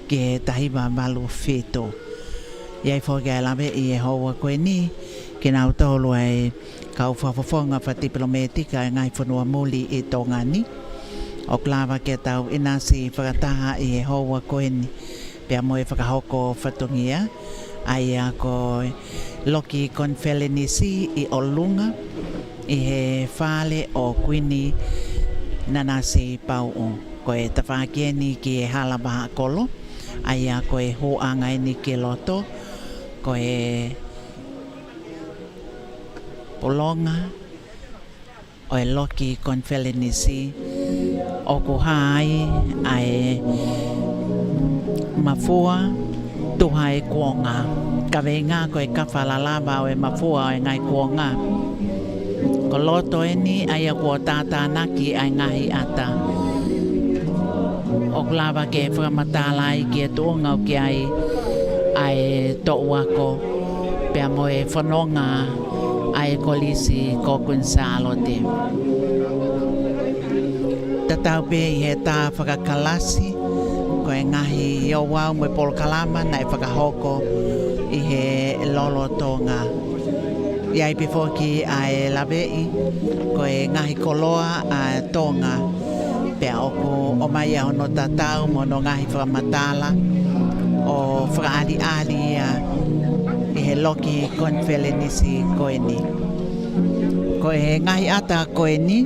ki he taha hiva valu fitu. ʻI ai foki ʻa e laveʻi ʻi he houa ko eni, kinautolu ʻa e kau fakafofonga fakatipilōmētika ʻa e ngaahi fonua muli ʻi Tonga ni. ʻOku lava ke tau ʻinasi fakataha ʻi he houa ko eni, pea mo e fakahoko fatongia, ʻa ia ko e loki konifelenisi ʻi ʻolunga, ʻi he fale ʻo Kuini Nanasipauʻu. Ko e tafaʻaki eni ki he hala vahaʻakolo, ʻa ia ko e hūʻanga eni ki loto, ko e pulonga ʻo e loki konifelenisi ʻoku hā ai ʻa e mafua tuha e kuonga. Kaveinga ko e kafa lalava ʻo e mafua ʻo e ngaahi kuonga. Ko loto eni ʻa ia kuo tātānaki ʻa e ngaahi ʻata. ʻOku lava ke fakamatala ai ki he tuʻunga ʻoku ʻi ai ʻa e toʻu ako, pea mo e fononga ʻa e Kolisi ko Kuini Sālote. Tatau pē ʻi he tā fakakalasi, ko e ngaahi ouau mo e polokalama naʻe fakahoko ʻi he lolotonga. ʻI ai pē foki ʻa e laveʻi, ko e ngaahi koloa ʻa Tonga, Pea ʻoku ʻomai ʻa hono tatau mo hono ngaahi fakamatala ʻo fakaʻaliʻali ia ʻi he loki konifelenisi ko eni. Ko e ngaahi ʻata ko eni,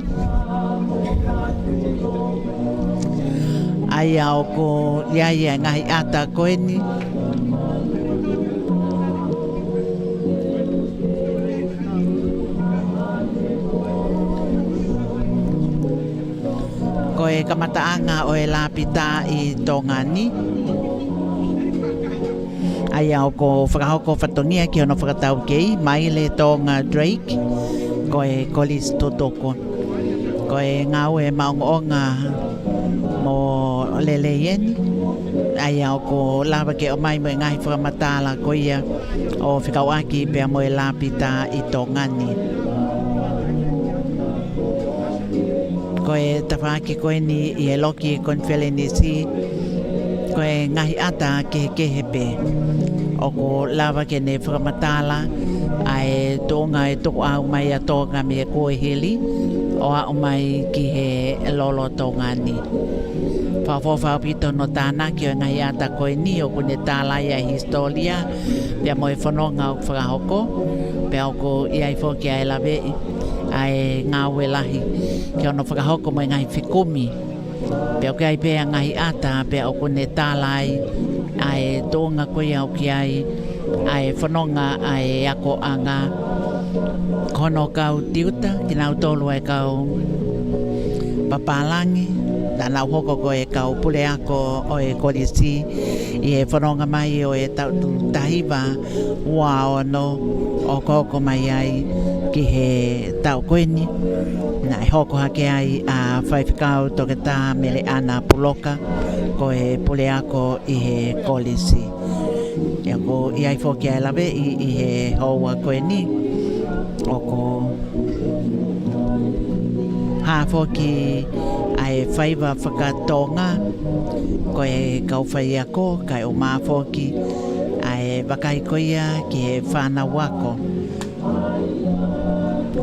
ʻa ia ʻoku ʻi ai ʻa e ngaahi ʻata ko eni, ko e kamataʻanga ʻo e Lapita ʻi Tonga ni. ʻA ia ʻoku fakahoko fatongia ki hono fakataukei, Maile Tonga Drake, ko e Kolisi Tutuku. Ko e ngāue maʻongoʻonga mo lelei eni, ʻa ia ʻoku lava ke ʻomai mo e ngaahi fakamatala ko ia ʻo fekauʻaki pea mo e Lapita ʻi Tonga ni. Ko e tafaʻaki ko eni ʻi he loki konifelenisi, ko e ngaahi ʻata kehekehe pē ʻoku lava ke ne fakamatala ʻa e tuʻunga ʻe tukuʻau mai ʻa Tonga mei he kuohili ʻo aʻu mai ki he lolotonga ni. Fakaʻofoʻofa ʻaupito hono tānaki ʻo e ngaahi ʻata ko eni ʻoku ne tālaia ʻa e hisitōlia pea mo e fononga ʻoku fakahoko, pea ʻoku ʻi ai foki ʻa e laveʻi ʻa e ngāue lahi ki hono fakahoko mo e ngaahi fekumi. Pea ʻoku ʻi ai pē ʻa e ngaahi ʻata pea ʻoku ne tālaia ʻa e tuʻunga ko ia ʻoku ʻi ai ʻa e fononga ʻa e akoʻanga, ko hono kau tiuta, kinautolu ʻa e kau papālangi, naʻa nau hoko ko e kau puleako ʻo e kolisi ʻi he fononga mai ʻo e taʻu taha hiva ua ono ʻo hokohoko mai ai ki he taʻu ko eni. Naʻe hoko hake ai ʻa Faifekau Toketā Meleʻana Puloka ko e puleako ʻi he kolisi. ʻOku ʻi ai foki ʻa e laveʻi ʻi he houa ko eni ʻoku hā foki ʻa e faiva fakatonga ko e kau faiako, kae ʻumaʻā foki ʻa e vakai ko ia ki he fānau ako.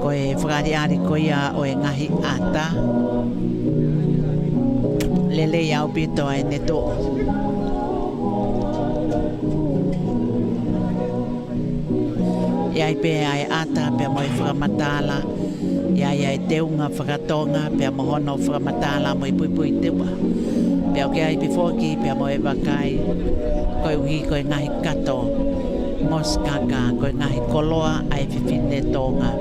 Ko e fakaʻaliʻali ko ia ʻo e ngaahi ʻata, lelei ʻaupito ʻa ʻene tuʻu. ʻI ai pē ʻa e ʻata pea mo e fakamatala, ʻi ai ʻa e teunga fakatonga pea mo hono fakamatala mo e puipuituʻa. Pea ʻoku ʻi ai pē foki pea mo e vakai koeʻuhi ko e ngaahi kato mosikaka, ko e ngaahi koloa ʻa e fefine Tonga.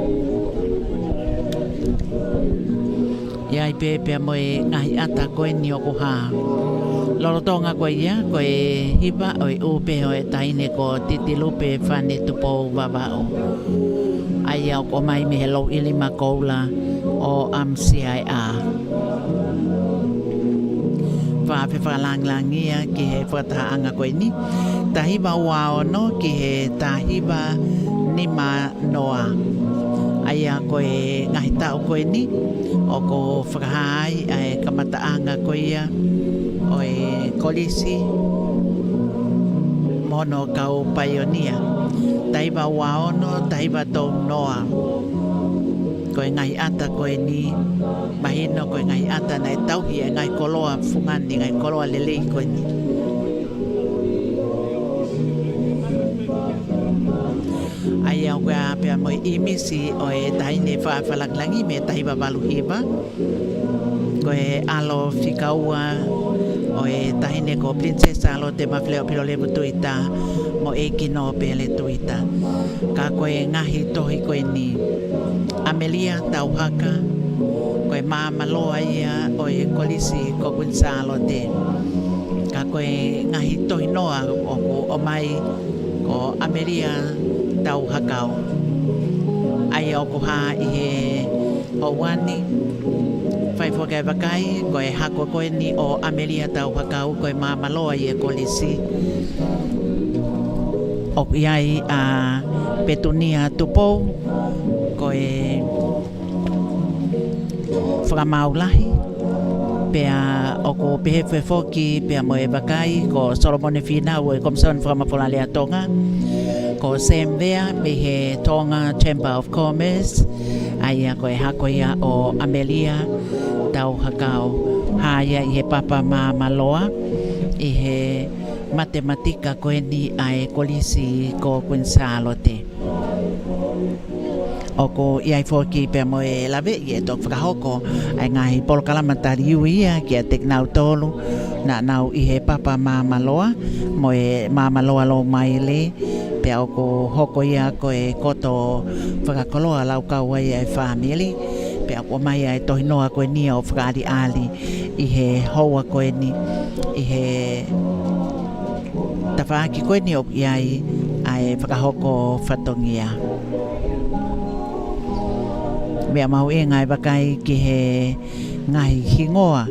ʻI ai pē pea mo e ngaahi ʻata ko eni ʻoku hā. Lolotonga ko ia, ko e hiva ʻo e ʻū pē ʻo e taʻahine ko Titilupe Fane Tupou Vavaʻu, ʻa ia ʻoku ʻomai mei he Louʻilima Koula ʻo ʻAmasiaeʻa. Fakafeʻiloaki ia ki he fakatahaʻanga ko eni, taha hiva ua ono ki he taha hiva nima noa. ʻA ia ko e ngaahi taʻu ko eni ʻoku fakahā ai ʻa e kamataʻanga ko ia ʻo e kolisi mo hono kau paionia. Taha hiva ua ono, taha hiva tolu noa. Ko e ngaahi ʻata ko eni, mahino ko e ngaahi ʻata naʻe tauhi ʻa e ngaahi koloa fungani, ngaahi koloa lelei ko eni. ʻA ia ʻoku ʻi ai pea mo e ʻīmisi ʻo e taʻahine fakalangilangi mei he taha hiva valu hiva. Ko e ʻalo fika ua ʻo e taʻahine ko Pilinisesi Sālote Mafileʻo Pilolevu Tuita mo ʻEiki Nōpele Tuita. Ka ko e ngaahi tohi ko eni, ʻAmelia Tauhaka, ko e māmaloa ia ʻo e kolisi ko Kuini Sālote. Ka ko e ngaahi tohi noa ʻoku ʻomai ko ʻAmelia Tauhakau. ʻA ia ʻoku hā ʻi he houa ni, fai foki ʻa e vakai, ko e hako ko eni ʻo ʻAmelia Tauhakau, ko e māmaloa ia ʻo e kolisi. ʻOku ʻi ai ʻa Petunia Tupou, ko e fakamaau lahi, pea ʻoku pehē foki pea mo e vakai ko Solomone Fīnau ʻo e Komisoni Fakamafola Lea Tonga, ko Sam Vea mei he Tonga Chamber of Commerce, ʻa ia ko e hako ia ʻo ʻAmelia Tauhakau. Hā ia ʻi he Papa Māmāloa, ʻi he matematika ko eni ʻa e Kolisi ko Kuini Sālote. ʻOku ʻi ai foki pea mo e laveʻi ʻe toki fakahoko ʻa e ngaahi polokalama tali ui ia kiate kinautolu naʻa nau ʻi he Papa Māmāloa mo e Māmāloa Loumaile, pea ʻoku hoko ia ko e koto fakakoloa laukau ai ʻa e fāmili, pea ʻoku ʻomai ʻa e tohinoa ko eni ʻo fakaʻaliʻali ʻi he houa ko eni, ʻi he tafaʻaki ko eni ʻoku ʻi ai ʻa e fakahoko fatongia. Meʻa mahuʻinga e vakai ki he ngaahi hingoa.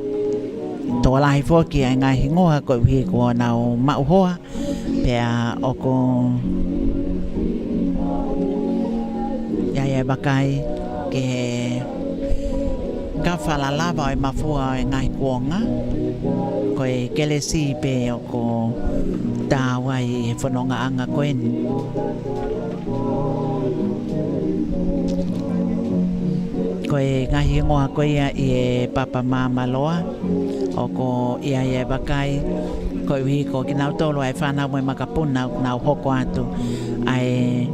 Tokolahi foki ʻa e ngaahi hingoa koeʻuhi kuo nau maʻu hoa, pea ʻoku ʻi ai e vakai ki he kafa lalava ʻo e mafua ʻo e ngaahi kuonga. Ko e kelesi pē ʻoku taau ai he fonongaʻanga ko eni. Ko e ngaahi hingoa ko ia ʻi he Papa Māmāloa, ʻoku ʻi ai e vakai, koeʻuhi ko kinautolu ʻa e fānau mo e makapuna ʻoku nau hoko atu ʻa e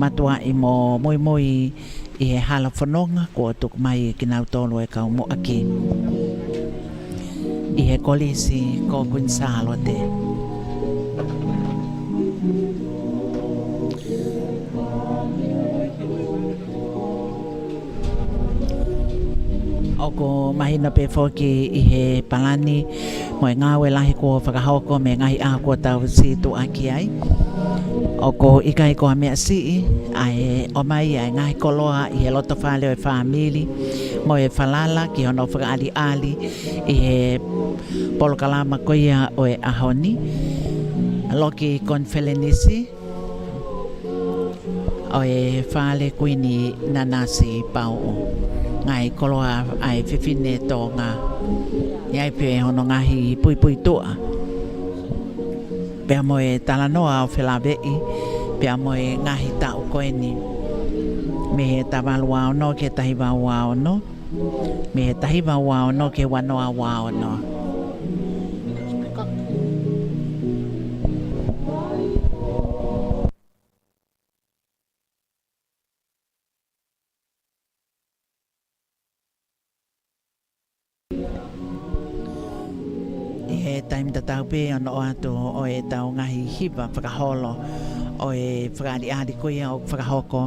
matuaʻi mo muimui ʻi he hala fononga kuo tuku mai ʻe kinautolu e kau muʻaki ʻi he Kolisi ko Kuini Sālote. ʻOku mahino pē foki ʻi he palani mo e ngāue lahi kuo fakahoko mei he ngaahi ʻaho kuo tau situʻaki ai, ʻoku ʻikai ko ha meʻa siʻi ʻa e ʻomai ʻa e ngaahi koloa ʻi he loto fale ʻo e fāmili mo e falala ki hono fakaʻaliʻali ʻi he polokalama ko ia ʻo e ʻaho ni, loki konifelenisi ʻo e Fale Kuini Nanasipauʻu. Ngaahi koloa ʻa e fefine Tonga, ʻi ai pē hono ngaahi puipuituʻa, pea mo e talanoa ʻo felaveʻi pea mo e ngaahi taʻu ko eni, mei he taha valu ua ono ki he taha hiva ua ono, mei he taha hiva ua ono ki he ua noa ua ono. ʻI he taimi tatau pē ʻo noʻo atu ʻo ʻetau ngaahi hiva fakaholo ʻo e fakaʻaliʻali ko ia ʻoku fakahoko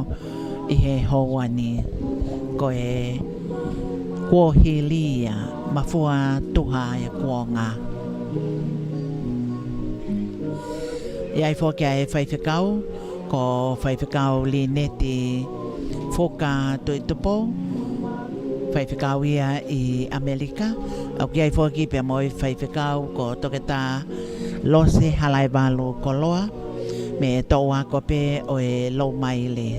ʻi he houa ni, ko e kuohili ia, mafua tuha e kuonga. ʻI ai foki ʻa e faifekau, ko Faifekau Lineti Fuka Tuʻitupu, faifekau ia ʻi ʻAmelika. ʻOku ʻi ai foki pea mo e faifekau ko Toketā Lose Halaevalu Koloa, mei he toʻu ako pē ʻo e Loumaile.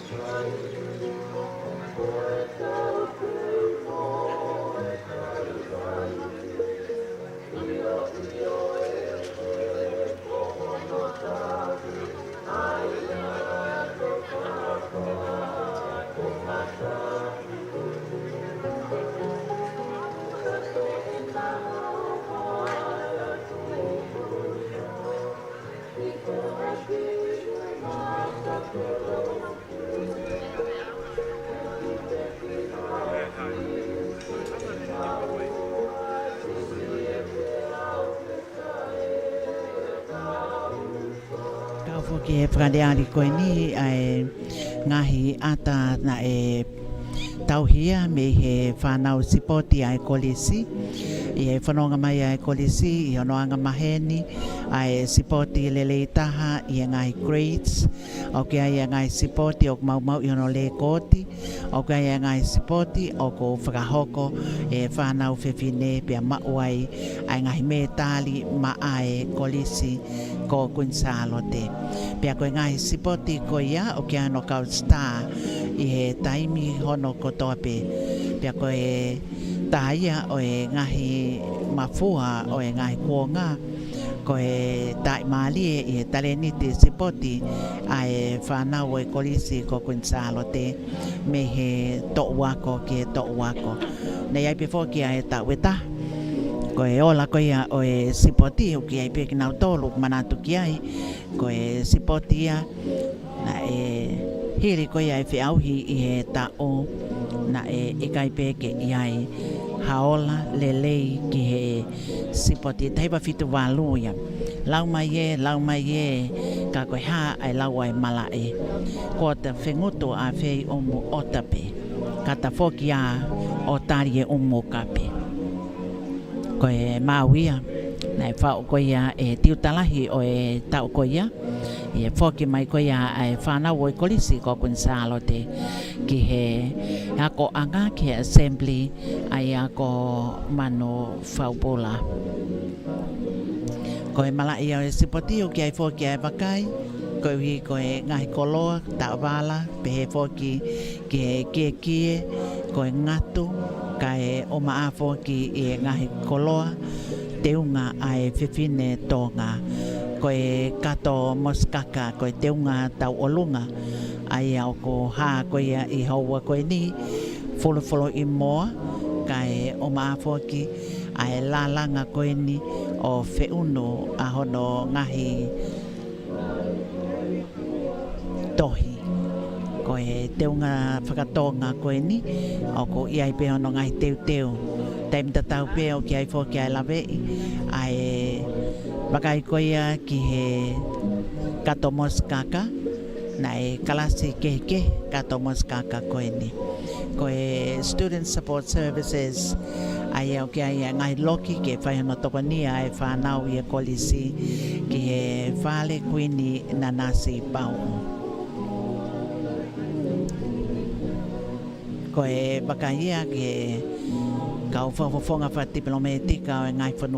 Kau foki he fakaleʻaleʻa ko eni ʻa e ngaahi ʻata naʻe tauhi ia mei he fānau sipoti ʻa e kolisi. ʻI he fononga mai ʻa e kolisi ʻi hono angamaheni ʻa e sipoti lelei taha ʻi he ngaahi grades. ʻOku ʻi ai ʻa e ngaahi sipoti ʻoku maumauʻi hono lēkooti. ʻOku ʻi ai ʻa e ngaahi sipoti ʻoku fakahoko ʻe he fānau fefine pea maʻu ai ʻa e ngaahi mētali maʻa e kolisi ko Kuini Sālote. Pea ko e ngaahi sipoti ko ia ʻoku ʻi ai hono kau star ʻi he taimi hono kotoa pē. Pea ko e taha ia ʻo e ngaahi mafua ʻo e ngaahi kuonga ko e taʻimālie ʻi he talēniti sipoti ʻa e fānau ʻo e kolisi ko Kuini Sālote mei he toʻu ako ki he toʻu ako. Naʻe ʻi ai pē foki ʻa e taʻu ʻe taha, ko e ola ko ia ʻo e sipoti, ʻoku ʻi ai pē kinautolu ʻoku manatu ki ai, ko e sipoti ia naʻe hili ko ia e feʻauhi ʻi he taʻu, naʻe ʻikai pē ke ʻi ai ha ola lelei ki he sipoti. Taha hiva fitu valu ia. Lau mai ē, lau mai ē, ka ko e hā ʻa e lau ʻa e malaʻe? Kuo ta fengutu ʻafei ʻumu ʻota pē, ka ta foki ā ʻo tali e ʻumu kape. Ko e maʻu ia naʻe faʻu ko ia ʻe he tiuta lahi ʻo e taʻu ko ia, ʻi he foki mai ko ia ʻa e fānau ʻo e kolisi ko Kuini Sālote ki he akoʻanga, ki he assembly, ʻa e ako manu faupula. Ko e malaʻe ia ʻo e sipoti ʻoku ʻi ai foki ʻa e vakai, koeʻuhi ko e ngaahi koloa, taʻovala, pehē foki ki he kiekie, ko e ngatu, kae ʻumaʻā foki ʻi he ngaahi koloa teunga ʻa e fefine Tonga. Ko e kato mosikaka, ko e teunga tauʻolunga, ʻa ia ʻoku hā ko ia ʻi he houa ko eni, fulufuluʻi moa, kae ʻumaʻā foki ʻa e lālanga ko eni ʻo feʻunu ʻa hono ngaahi tohi. Ko e teunga fakatonga ko eni, ʻoku ʻi ai pē hono ngaahi teuteu. Taimi tatau pē ʻoku ʻi ai foki ʻa e laveʻi ʻa e vakai ko ia ki he kato mosikaka, naʻe kalasi kehekehe kato mosikaka ko eni. Ko e Student Support Services, ʻa ia ʻoku ʻi ai ʻa e ngaahi loki ke fai hono tokonia ʻa e fānau ʻi he kolisi ki he fale Kuini Nanasipauʻu. Ko e vakai ia ki he kau fakafofonga fakatipilōmētika ʻo e ngaahi fonua